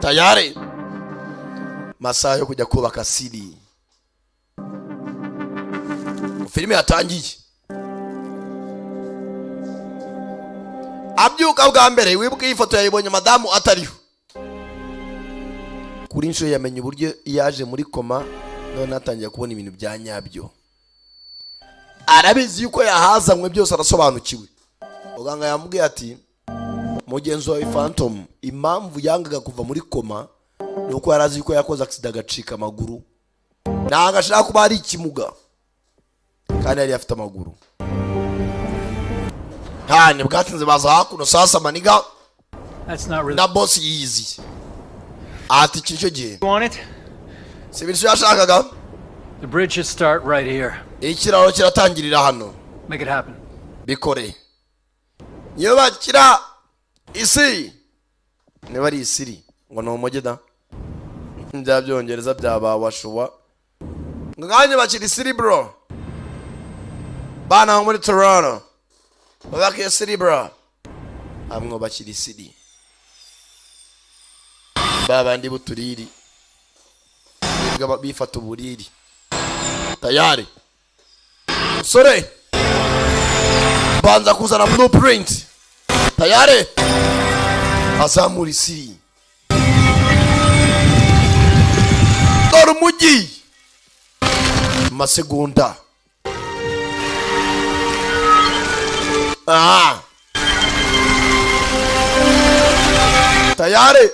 Tayari. Masaha yo kujya kubaka siri. Filime yatangiye. Abyuka bwa mbere wibuke iyi foto yayibonye madamu atariho. Kuri inshuro yamenye uburyo yaje muri koma none atangiye kubona ibintu bya nyabyo. Arabizi yuko yahazanywe byose arasobanukiwe. Muganga yamubwiye ati mugenzi wawe Phantom impamvu yangaga kuva muri koma nuko yarazi yuko yakoze accident agacika amaguru. Nanga ashaka kuba ari ikimuga. Kandi yari afite amaguru. Hani bwatinze baza hakuno sasa maniga. That's not really. Na boss yizi. Ati cyo gihe. Want it? Sibiryo yashakaga. The bridge should start right here. Ikiraro kiratangirira hano. Make it happen. Bikore. Niyo bakira isi. Niba ari isiri ngo no umugeda. Bya byongereza byaba washuwa. Nganye bakira isiri bro. Bana muri Toronto. Babakira isiri bro. Amwe bakira isiri. Babandi buturiri. Bifata uburiri. Tayari. Sore. Banza kuzana blueprint. Tayari. Azamura isiri. Dore umujyi. Masegonda. Tayari.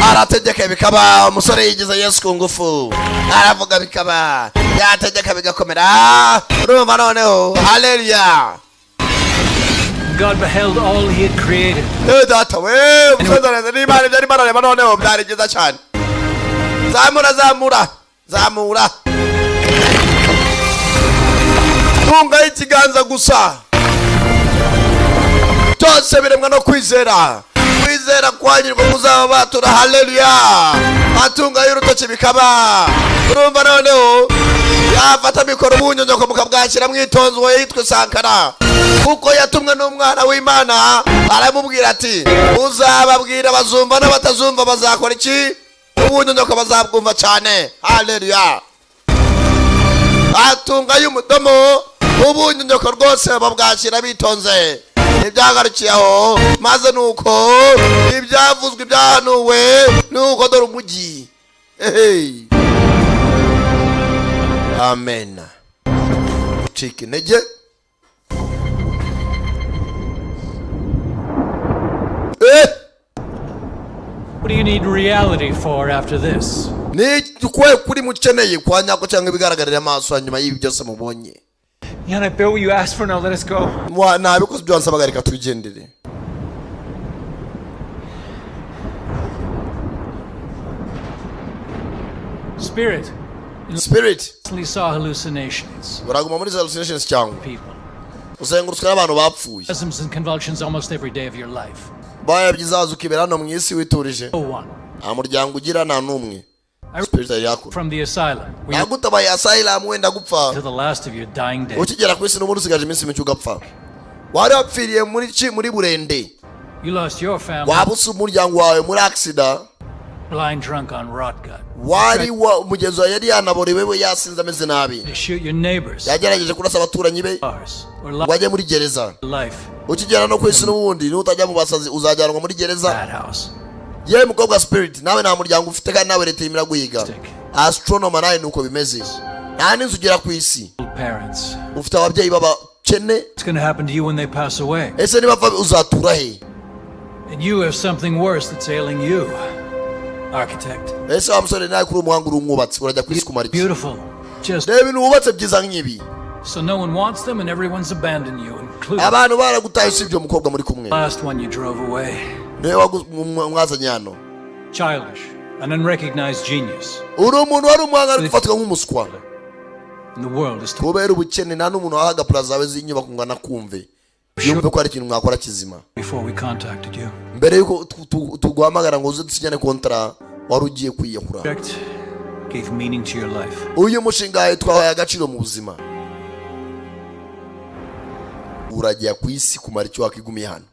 Arategeka bikaba umusore yigize Yesu ku ngufu. Aravuga bikaba yategeka bigakomera. Urumva noneho haleluya. God beheld all he had created. Data we umusozi n'Imana byari barareba noneho byari byiza cyane. Zamura zamura zamura. Tunga ikiganza gusa. Byose biremwa no kwizera. Kwizera kwanyirwa kuzaba batura haleluya. Atunga y'urutoki bikaba. Urumva noneho yafata mikoro bunyonyoko mukabwakira mwitonzo we yitwa Sankara. Kuko yatumwe n'umwana w'Imana aramubwira ati uzababwira bazumva n'abatazumva bazakora iki? Ubunyonyoko bazabwumva cyane. Haleluya. Atunga y'umudomo ubunyonyoko rwose babwakira bitonze. Ibyagarukiye aho maze nuko ibyavuzwe ibyahanuwe nuko dore umujyi. Hey. Amen. Ucika intege. What do you need reality for after this? Ni ukwe kuri mukeneye kwa nyako cyangwa ibigaragarira amaso hanyuma y'ibi byose mubonye. Yana, I built what you asked for, now let us go. Mwa nabikoze ibyo wansabaga reka twigendere. Spirit. Spirit. Saw hallucinations. Uraguma muri hallucinations cyangwa uzengurutswe n'abantu bapfuye. Spasms and convulsions almost every day of your life. Baya byizaza ukibera hano mu isi witurije. Nta muryango ugira nta n'umwe. Spirit yakura. From the asylum. Nagutabaye asylum wenda gupfa. To the last of your dying days. Ukigera ku isi n'ubundi usigaje iminsi mike ugapfa. Wari wapfiriye muri ki muri burende. You lost your family. Waba usa umuryango wawe muri accident. Blind drunk on rot gut. Wari wa mugenzi wawe yari yanaborewe, we yasinze ameze nabi. To shoot your neighbors. Yagerageje kurasa abaturanyi be Or ngo ajye muri gereza. Life. Ukigera no ku isi n'ubundi nutajya mu basazi uzajyanwa muri gereza. House. Yewe mukobwa Spirit, nawe nta muryango ufite kandi nawe leta irimo iraguhiga. Astronoma nawe nuko bimeze, nta n'inzu ugera ku isi. Parents. Ufite ababyeyi b'abakene. What's gonna happen to you when they pass away? Ese nibapfa uzatura he? And you have something worse that's ailing you. Architect. Ese wa musore nawe, kuri umuhanga, uri umwubatsi, urajya ku isi kumara iki? Beautiful. Just Reba ibintu wubatse byiza nk'ibi. So no one wants them and everyone's abandoned you, including Abantu baragutaye usibye umukobwa muri kumwe. the last one you drove away. Niwe mwazanye hano. Childish, an unrecognized genius. Uri umuntu wari umuhanga ari gufatwa nk'umuswa. And the world is Kubera ubukene nta n'umuntu wahaga pura zawe z'inyubako ngo anakumve, yumve ko hari ikintu mwakora kizima. Before we contacted you. Mbere yuko tuguhamagara ngo uze dusinyane kontara, wari ugiye kwiyahura. Project gave meaning to your life. Uyu mushinga wawe twahaye agaciro mu buzima. Urajya ku isi kumara icyo wakigumiye hano?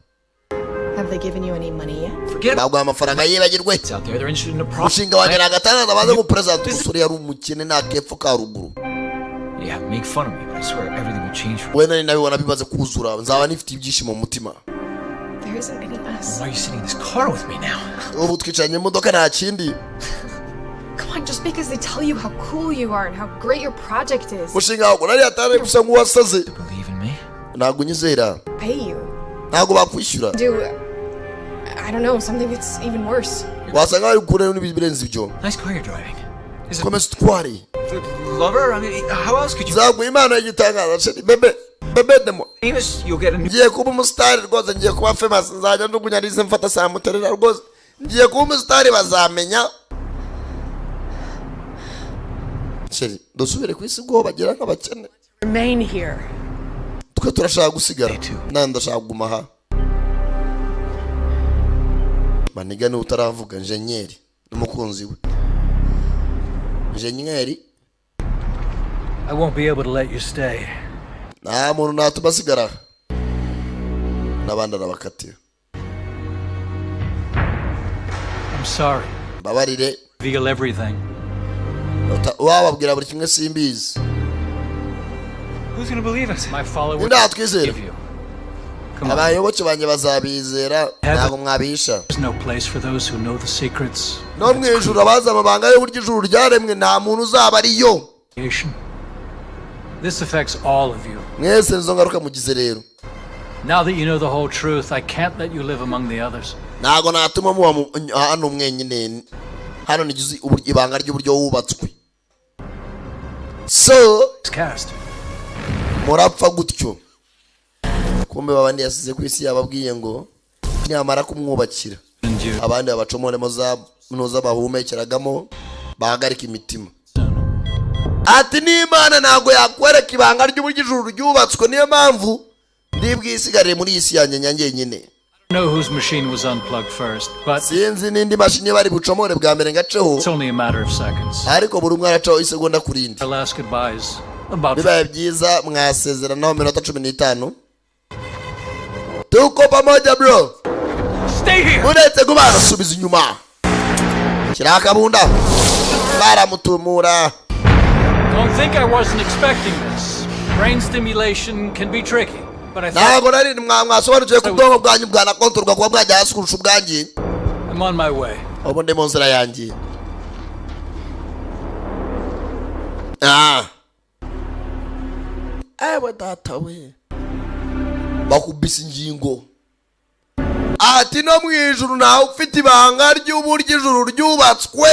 Have they given you any money yet? Baguha amafaranga yibagirwe. Out there, they're interested in a project. Umushinga wanjye ni agatangaza baze guperezida. Umusore yari umukene nta kepfo ka ruguru. Yeah, make fun of me, but I swear everything will change for Wenda nabibona bimaze kuzura nzaba nifite ibyishimo mu mutima. There isn't any us. Why are you sitting in this car with me now? Ubu twicaranye mu modoka nta kindi. Come on, just because they tell you how cool you are and how great your project is, Umushinga wawe nari atari gusa nk'uwasaze. Believe in me? Ntabwo unyizera. Pay you. Ntabwo bakwishyura. Do, I don't know, something that's even worse. Wasanga bari gukurayo n'ibirenze ibyo. Nice car you're driving. Komeza utware. The lover? I mean, how else could you? Nzaguha impano y'igitangaza, chéri bébé, bébé demo. Famous, you'll get a new. Ngiye kuba umusitari rwose, ngiye kuba famous, nzajya njugunya rize mfata saa muterera rwose, ngiye kuba umusitari bazamenya. Chéri, dusubire ku isi ubwo bagira nk'abakene. Remain here. Twe turashaka gusigara, nandi ndashaka kuguma aha. Maniga niwe utaravuga, njenyeri n'umukunzi we njenyeri. I won't be able to let you stay. Nta muntu natuma asigara, n'abandi arabakatira. I'm sorry. Mbabarire. Reveal everything. Wababwira buri kimwe simbizi. Who's gonna believe us? My followers Ninde watwizera? Give you. Come on. Abayoboke banjye bazabizera, ntabwo mwabihisha. There's no place for those who know the secrets. No mu ijuru abazi amabanga y'uburyo ijuru ryaremwe nta muntu uzaba ariyo. Creation. This affects all of you. Mwese nizo ngaruka mugize rero. Now that you know the whole truth, I can't let you live among the others. Ntabwo natuma muba hano mwenyine. Hano nigize ibanga ry'uburyo wubatswe, so It's cast. Murapfa gutyo. Kumbe babandi yasize ku isi yababwiye ngo niyamara kumwubakira abandi babacomoremo za ntuza bahumekeragamo bahagarika imitima. Ati n'Imana ntabwo yakwereka ibanga ry'uburyo ijuru ryubatswe, niyo mpamvu ndibwisigarire muri iyi si yanjye nyangenyine. I don't know whose machine was unplugged first, but Sinzi n'indi mashini bari bucomore bwa mbere ngaceho. It's only a matter of seconds. Ariko buri umwe aracaho isegonda ku rindi. Our last goodbyes about Bibaye byiza mwasezeranaho minota 15. Tuko pamoja, bro. Stay here. Uretse kubana subiza inyuma kirakabunda baramutumura. Don't think I wasn't expecting this. Brain stimulation can be tricky, but I thought Ntabwo nari mwasobanukiwe ko ubwonko bwanyu bwanakontorwa kuba bwajya hasi kurusha ubwanjye. I'm on my way. Ubu ndi mu nzira yanjye. Ah, ewe data we, bakubise ingingo. Ati no mu ijuru ntawe ufite ibanga ry'uburyo ijuru ryubatswe.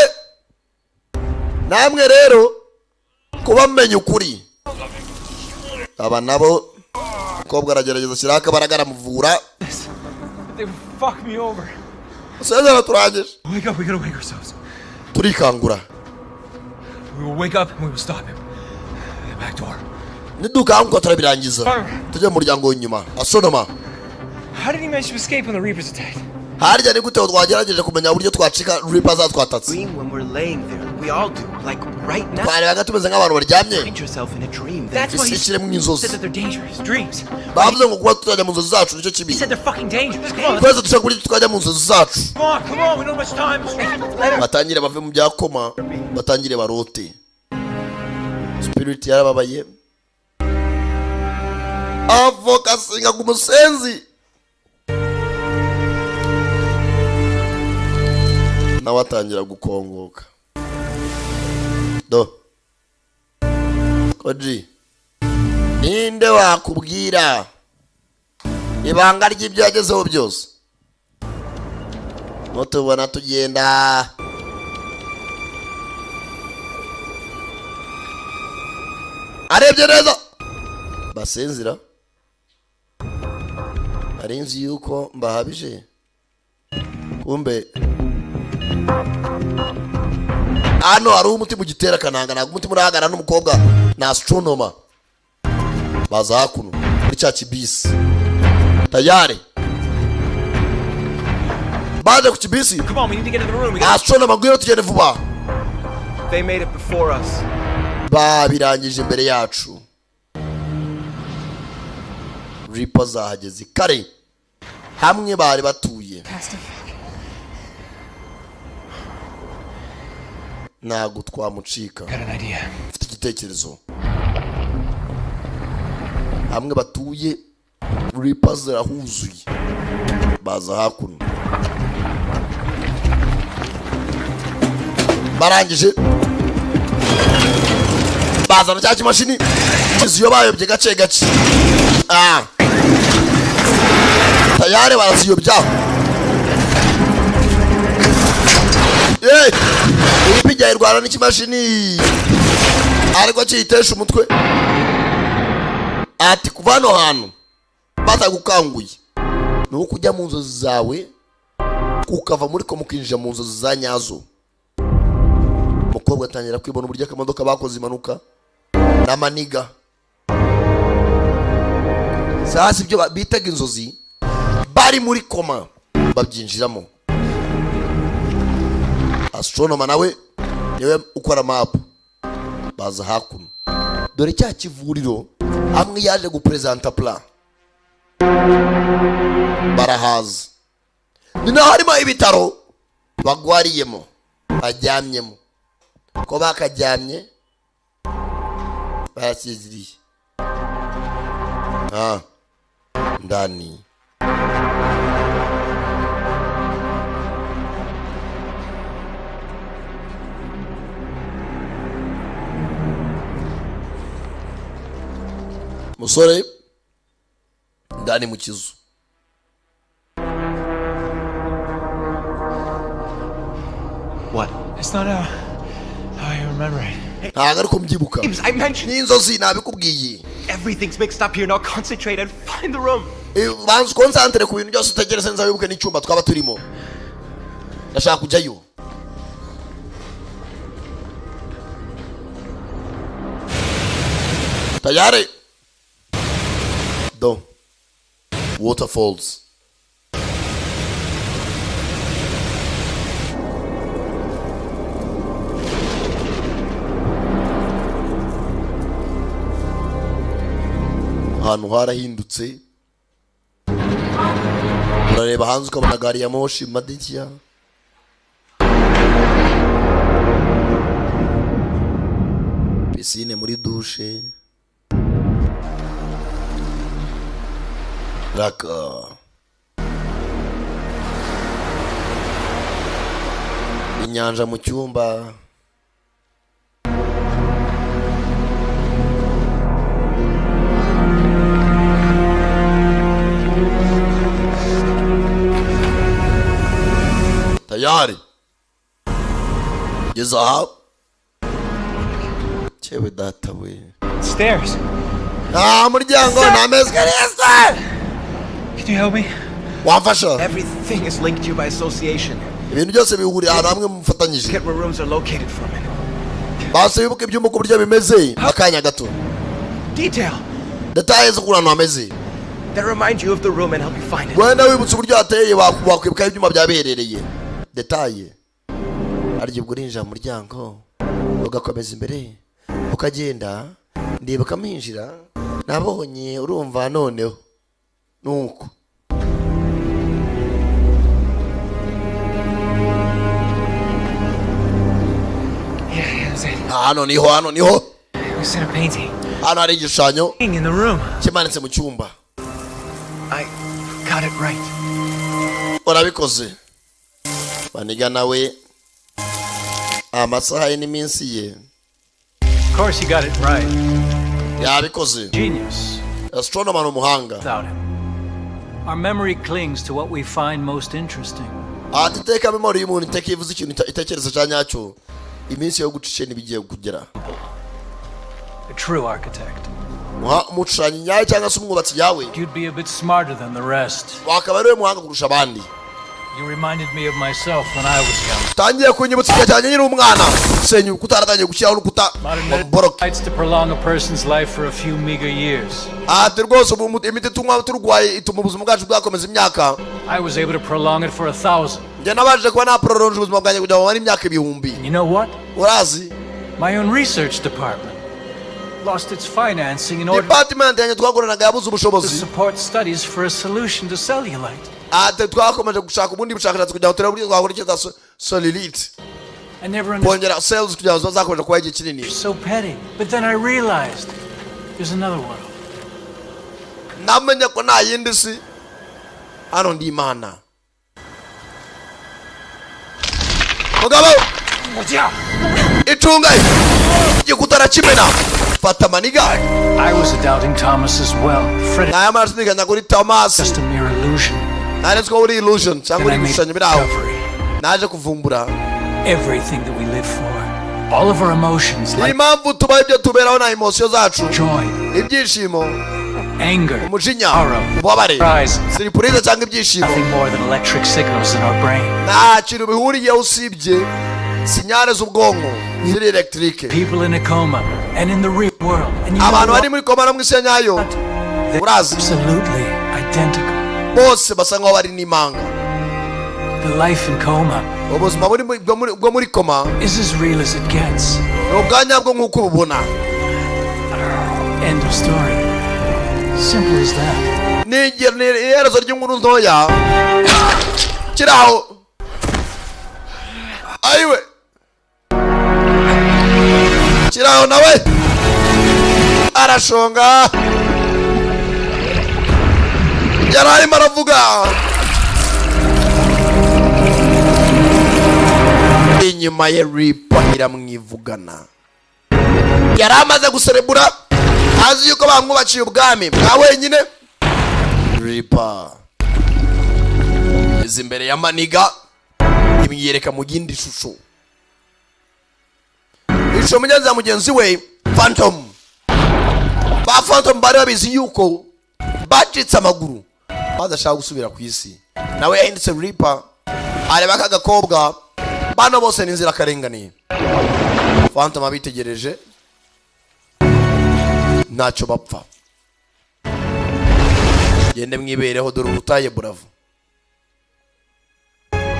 Namwe rero kuba mumenya ukuri, aba nabo umukobwa aragerageza ashyiraho akabaraga aramuvura. They fuck me over. Usezera turangije. Wake up, we gotta wake ourselves. Turikangura. We will wake up and we will stop him. The back door. Nidukanguka turabirangiza, tujye mu muryango w'inyuma asonoma. How did he manage to escape when the Reapers attacked? Harya ni gute twagerageje kumenya uburyo twacika Reaper zatwatatse? Dream when we're laying there. We all do. Like right now. Twarebaga tumeze nk'abantu baryamye. Find yourself in a dream. That's why he Ishyire mu inzozi. said that they're dangerous. Dreams. Bavuze ngo kuba tutajya mu nzozi zacu nicyo kibi. He said they're fucking dangerous. Come on. Twese dushaka uburyo twajya mu nzozi zacu. Come on, come on, we don't have much time. Let her. Batangire bave mu bya koma, batangire barote. Spirit yarababaye, avokasinga ku musenzi nawe atangira gukongoka. Do koji, ninde wakubwira ibanga ry'ibyo yagezeho byose? Nutubona tugenda arebye neza basinzira. Ari nzi yuko mbahabije, kumbe hano hari umutima ugitera akananga. Ntabwo umutima urahagara n'umukobwa ni astronoma. Baza hakuno muri cya kibisi tayari baje ku kibisi. Come on, we need to get to the room. We got Astronoma, ngwino tugende vuba. They made it before us. Babirangije imbere yacu. Reaper zahageze kare hamwe bari batuye. Ntabwo twamucika. Got an idea. Mfite igitekerezo. Hamwe batuye Reaper zirahuzuye. Baza hakuno barangije bazana cya kimashini kiziyo bayobye gace gace. Tayari baraziyobya. Ibijya irwana n'ikimashini ariko cyitesha umutwe. Ati kuva hano hantu batagukanguye ni uko ujya mu nzozi zawe ukava muri ko mukinjira mu nzozi za nyazo. Umukobwa atangira kwibona uburyo akamodoka bakoze impanuka n'amaniga. Sasa ibyo bitaga inzozi bari muri koma babyinjiramo. Astronoma nawe niwe ukora map. Baza hakuno dore cya kivuriro amwe yaje gupresenta plan. Barahaza ni naho harimo ibitaro bagwariyemo bajyamyemo, ko bakajyamye barasiziriye. Ndani musore ndani mu kizu. What? It's not how I remember it. Ntabwo ariko mbyibuka. I mentioned n'inzozi nabikubwiye. Everything's mixed up here. Now concentrate and find the room. Banza ukonsantere ku bintu byose utegereze nza wibuke n'icyumba twaba turimo. Ndashaka kujyayo. Tayari. Do waterfalls. Ahantu harahindutse. Urareba hanze ukabona gari ya moshi mu madirishya. Pisine muri dushe. Raka. Inyanja mu cyumba. Tayari. Geza aha. Cyewe data we. Stairs. Muryango nameze neza. Can you help me? Wamfasha. Everything is linked to you by association. Ibintu byose bihurira ahantu hamwe mufatanyije. Get where rooms are located from it. Basi wibuke ibyumba uko buryo bimeze akanya gato. Detail. Details ukuntu ahantu hameze. That remind you of the room and help you find it. Wenda wibutse uburyo hateye wakwibuka ibyuma byaberereye. Detaye. Arya ubwo urinjira mu muryango ugakomeza imbere ukagenda ndibuka mpinjira nabonye urumva noneho nuko hano niho hano niho hano hari igishushanyo kimanitse mu cyumba. Urabikoze baniga nawe amasaha ye n'iminsi ye. Of course he got it right. Yabikoze. Genius. Astronomer ni umuhanga. Without him. Our memory clings to what we find most interesting. Ati iteka memory y'umuntu iteka ivuze ikintu itekereza cya nyacyo iminsi yo gucisha nibigiye kugera. A true architect. Umucushanyi nyawe cyangwa se umwubatsi nyawe. You'd be a bit smarter than the rest. Wakaba ari we muhanga kurusha abandi. You reminded me of myself when I was young. Tangiye kunyibutsa igihe cyanjye nkiri umwana. Senya urukuta aratangiye gushyiraho urukuta. Modern to prolong a person's life for a few meager years. Ati rwose ubu imiti tunywa turwaye ituma ubuzima bwacu bwakomeza imyaka. I was able to prolong it for 1,000. Njye nabashije kuba naprolonge ubuzima bwanjye kugira ngo bumare imyaka 1000. You know what? Urazi? My own research department lost its financing in order department yanjye twakoranaga yabuze ubushobozi to support studies for a solution to cellulite. Ati twakomeje gushaka ubundi bushakashatsi kugira ngo turebe uburyo twakora icyo cellulite. I never understood. Kongera cells kugira ngo zakomeje kuba igihe kinini. So petty. But then I realized there's another world. Namenye ko nta yindi si hano ndi Imana. Mugabo icunga igikuta arakimena fata maniga. I was a doubting Thomas as well. Fred. Naya marashidikanya kuri Thomas. Just a mere illusion. Nari ko uri illusion cyangwa uri ibishushanyo biri aho. Naje kuvumbura everything that we live for. All of our emotions like impamvu tuba ibyo tuberaho na emotion zacu. Joy, ibyishimo, anger, umujinya, ububabare, surprise cyangwa ibyishimo. Nothing more than electric signals in our brain. Nta kintu bihuriyeho usibye sinyare z'ubwonko ziri electric. People in a coma and in the real world. And you know abantu bari muri koma no mu isi nyayo urazi absolutely identical. Bose basa nkaho bari n'imanga. The life in coma ubuzima bwo muri koma is as real as it gets. Ni ubwa nyabwo nk'uko ububona. End of story. Simple as that. Ni iherezo ry'inkuru ntoya kiraho. Ayiwe kiraho nawe arashonga yari arimo aravuga inyuma ye Reaper iramwivugana. Yari amaze guserebura azi yuko bamwubakiye ubwami bwa wenyine. Reaper izi imbere ya maniga imyereka mu yindi shusho. Ishusho mugenzi ya mugenzi we Phantom. Ba Phantom bari babizi yuko bacitse amaguru badashaka gusubira ku isi. Nawe yahindutse Reaper areba aka gakobwa bano bose ni inzira karenganiye. Phantom abitegereje ntacyo bapfa. Gende mwibereho dore urutaye bravo.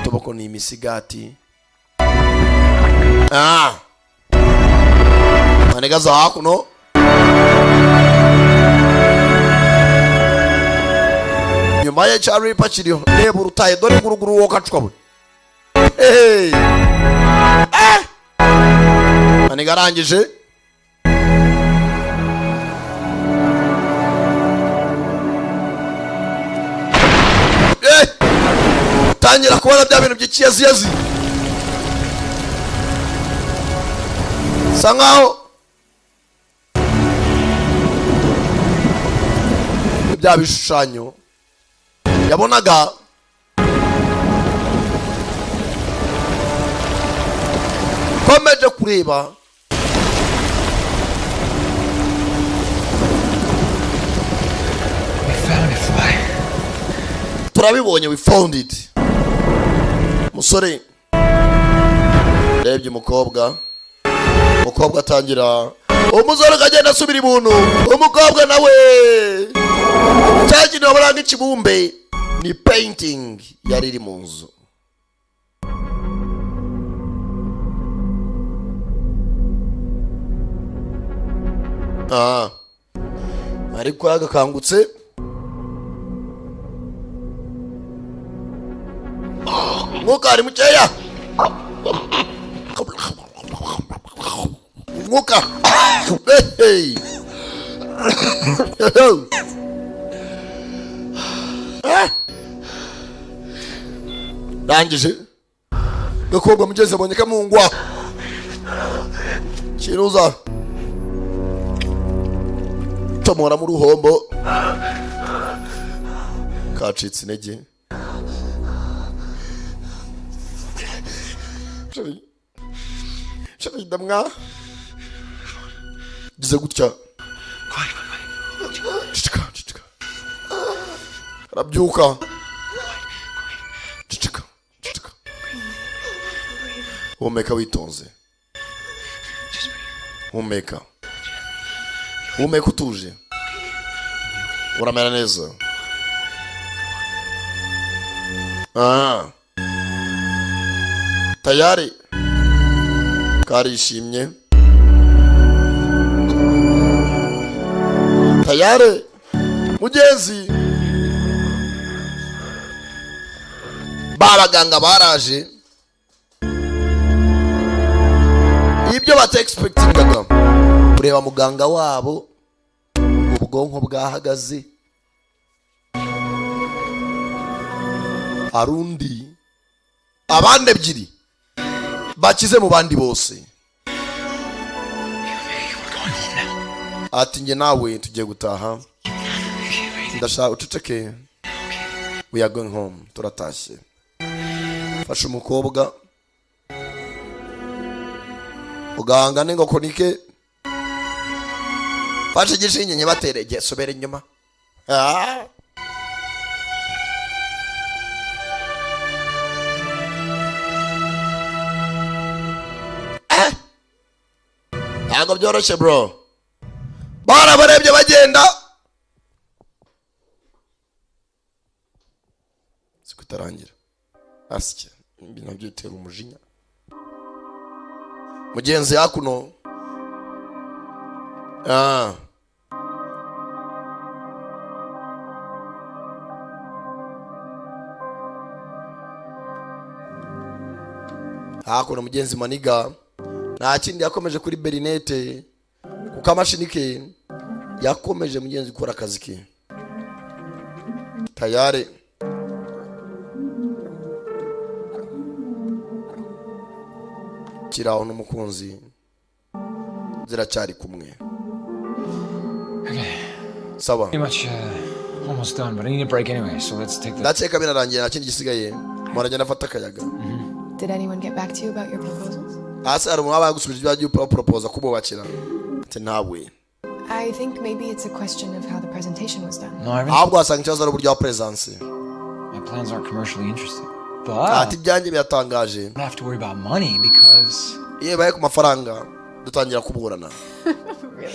Tuboko ni imisigati. Manega za hakuno. Nyuma ya cha Reaper kiriho reba urutaye dore guruguru wokacwa we. Hey! Manega arangije. Tangira kubona bya bintu by'ikiyaziyazi. Sa nkaho bya bishushanyo yabonaga komeje kureba. We found it, Fly. Turabibonye, we found it. Musore rebye umukobwa, umukobwa atangira Umusore akagenda asubira ibuntu, umukobwa nawe cya kintu babona nk'ikibumbe ni painting yari iri mu nzu. Ariko yagakangutse umwuka ari mukeya, umwuka rangije gakobwa mugeze abonye kamungwa kiruza tomora mu ruhombo kacitse intege. Chérie ndamwa gize gutya cicika cicika arabyuka cicika cicika humeka witonze, humeka humeka utuje, uramera neza. Tayari karishimye, tayari mugenzi. Babaganga baraje ibyo bata expectingaga kureba muganga wabo ubwonko bwahagaze. Arundi abandi ebyiri bakize mu bandi bose. Ati nge nawe tugiye gutaha, ndashaka uceceke, we are going home, turatashye. Fasha umukobwa uganga n'ingoko nike fasha igishinge nyibaterege sobera inyuma. Ntabwo byoroshye bro, barabarebye bagenda sikutarangira asya nabyo bitera umujinya mugenzi hakuno. Hakuno mugenzi maniga nta kindi yakomeje kuri Berinete kuko amashini ke yakomeje mugenzi gukora akazi ke tayari. Kiraho n'umukunzi ziracyari kumwe. Sawa. Pretty much almost done, but I need a break anyway, so let's take the. Ndakeka binarangiye nta kindi gisigaye. Muragenda afata akayaga. Did anyone get back to you about your proposals? Ase ari umuntu bagusubije ibyo agiye proposa kububakira. Ati ntawe. I think maybe it's a question of how the presentation was done. No, I ahubwo wasanga ikibazo ari uburyo wa presence. My plans aren't commercially interesting. But ati ibyanjye biratangaje. I don't have to worry about money because iyo baye ku mafaranga dutangira kuburana.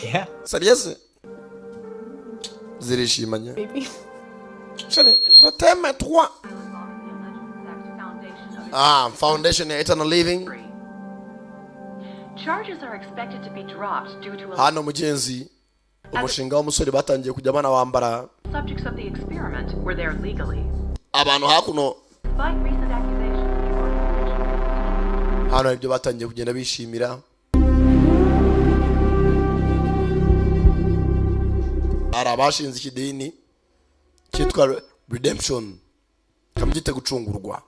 Yeah. Serious? Zirishimanye. Baby. Chérie, je t'aime toi. Foundation Eternal Living. Charges are expected to be dropped due to hano mugenzi umushinga w'umusore batangiye kujya bana wambara subjects of the experiment were there legally. Abantu hakuno despite recent accusations hano ibyo batangiye kugenda bishimira. Arabashinze ikidini cyitwa Redemption kamugite gucungurwa.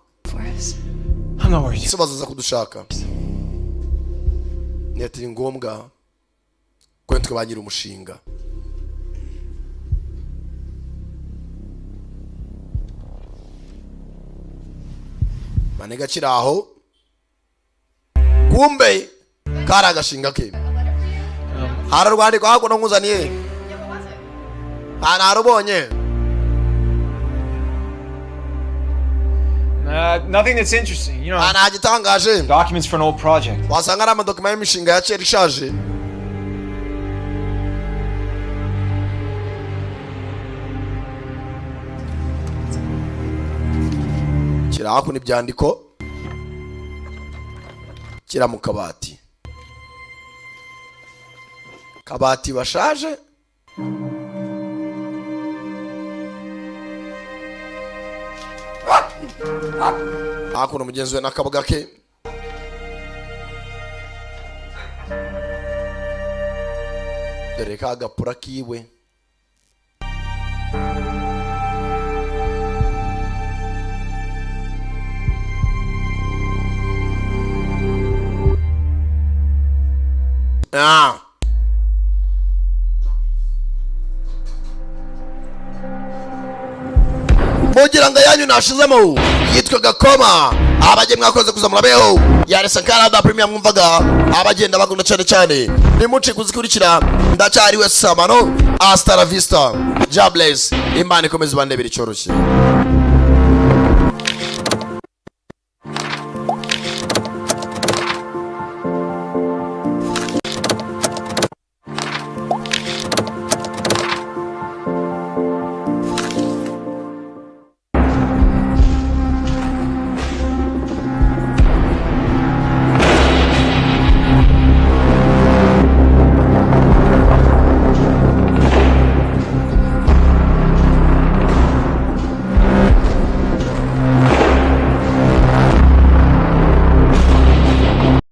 Bazaza kudushaka ntiyatiri ngombwa ko twe bagira umushinga. Manega kiraho kumbe kari agashinga ke hari urwandiko hakuno nkuzaniye ntarubonye. Nothing that's interesting, you know. Ntagitangaje. Documents for an old project. Wasanga ari amadokima y'imishinga ya kera ishaje. Shyira hakuno ibyandiko, shyira mu kabati, kabati bashaje. Hakuno mugenzi we n'akabwa ke. Dore ka gapura kiwe. Ah. Mugira ngo ayanyu nashizemo yitwa Gakoma. Abagiye mwakoze kuzamura beho yare Sankara da Premium, mwumvaga abagenda bakunda cyane cyane, nimuci kuzikurikira. Ndacyari we Samano. Hasta la vista, jobless. Imana ikomeze ibandebere icyoroshye.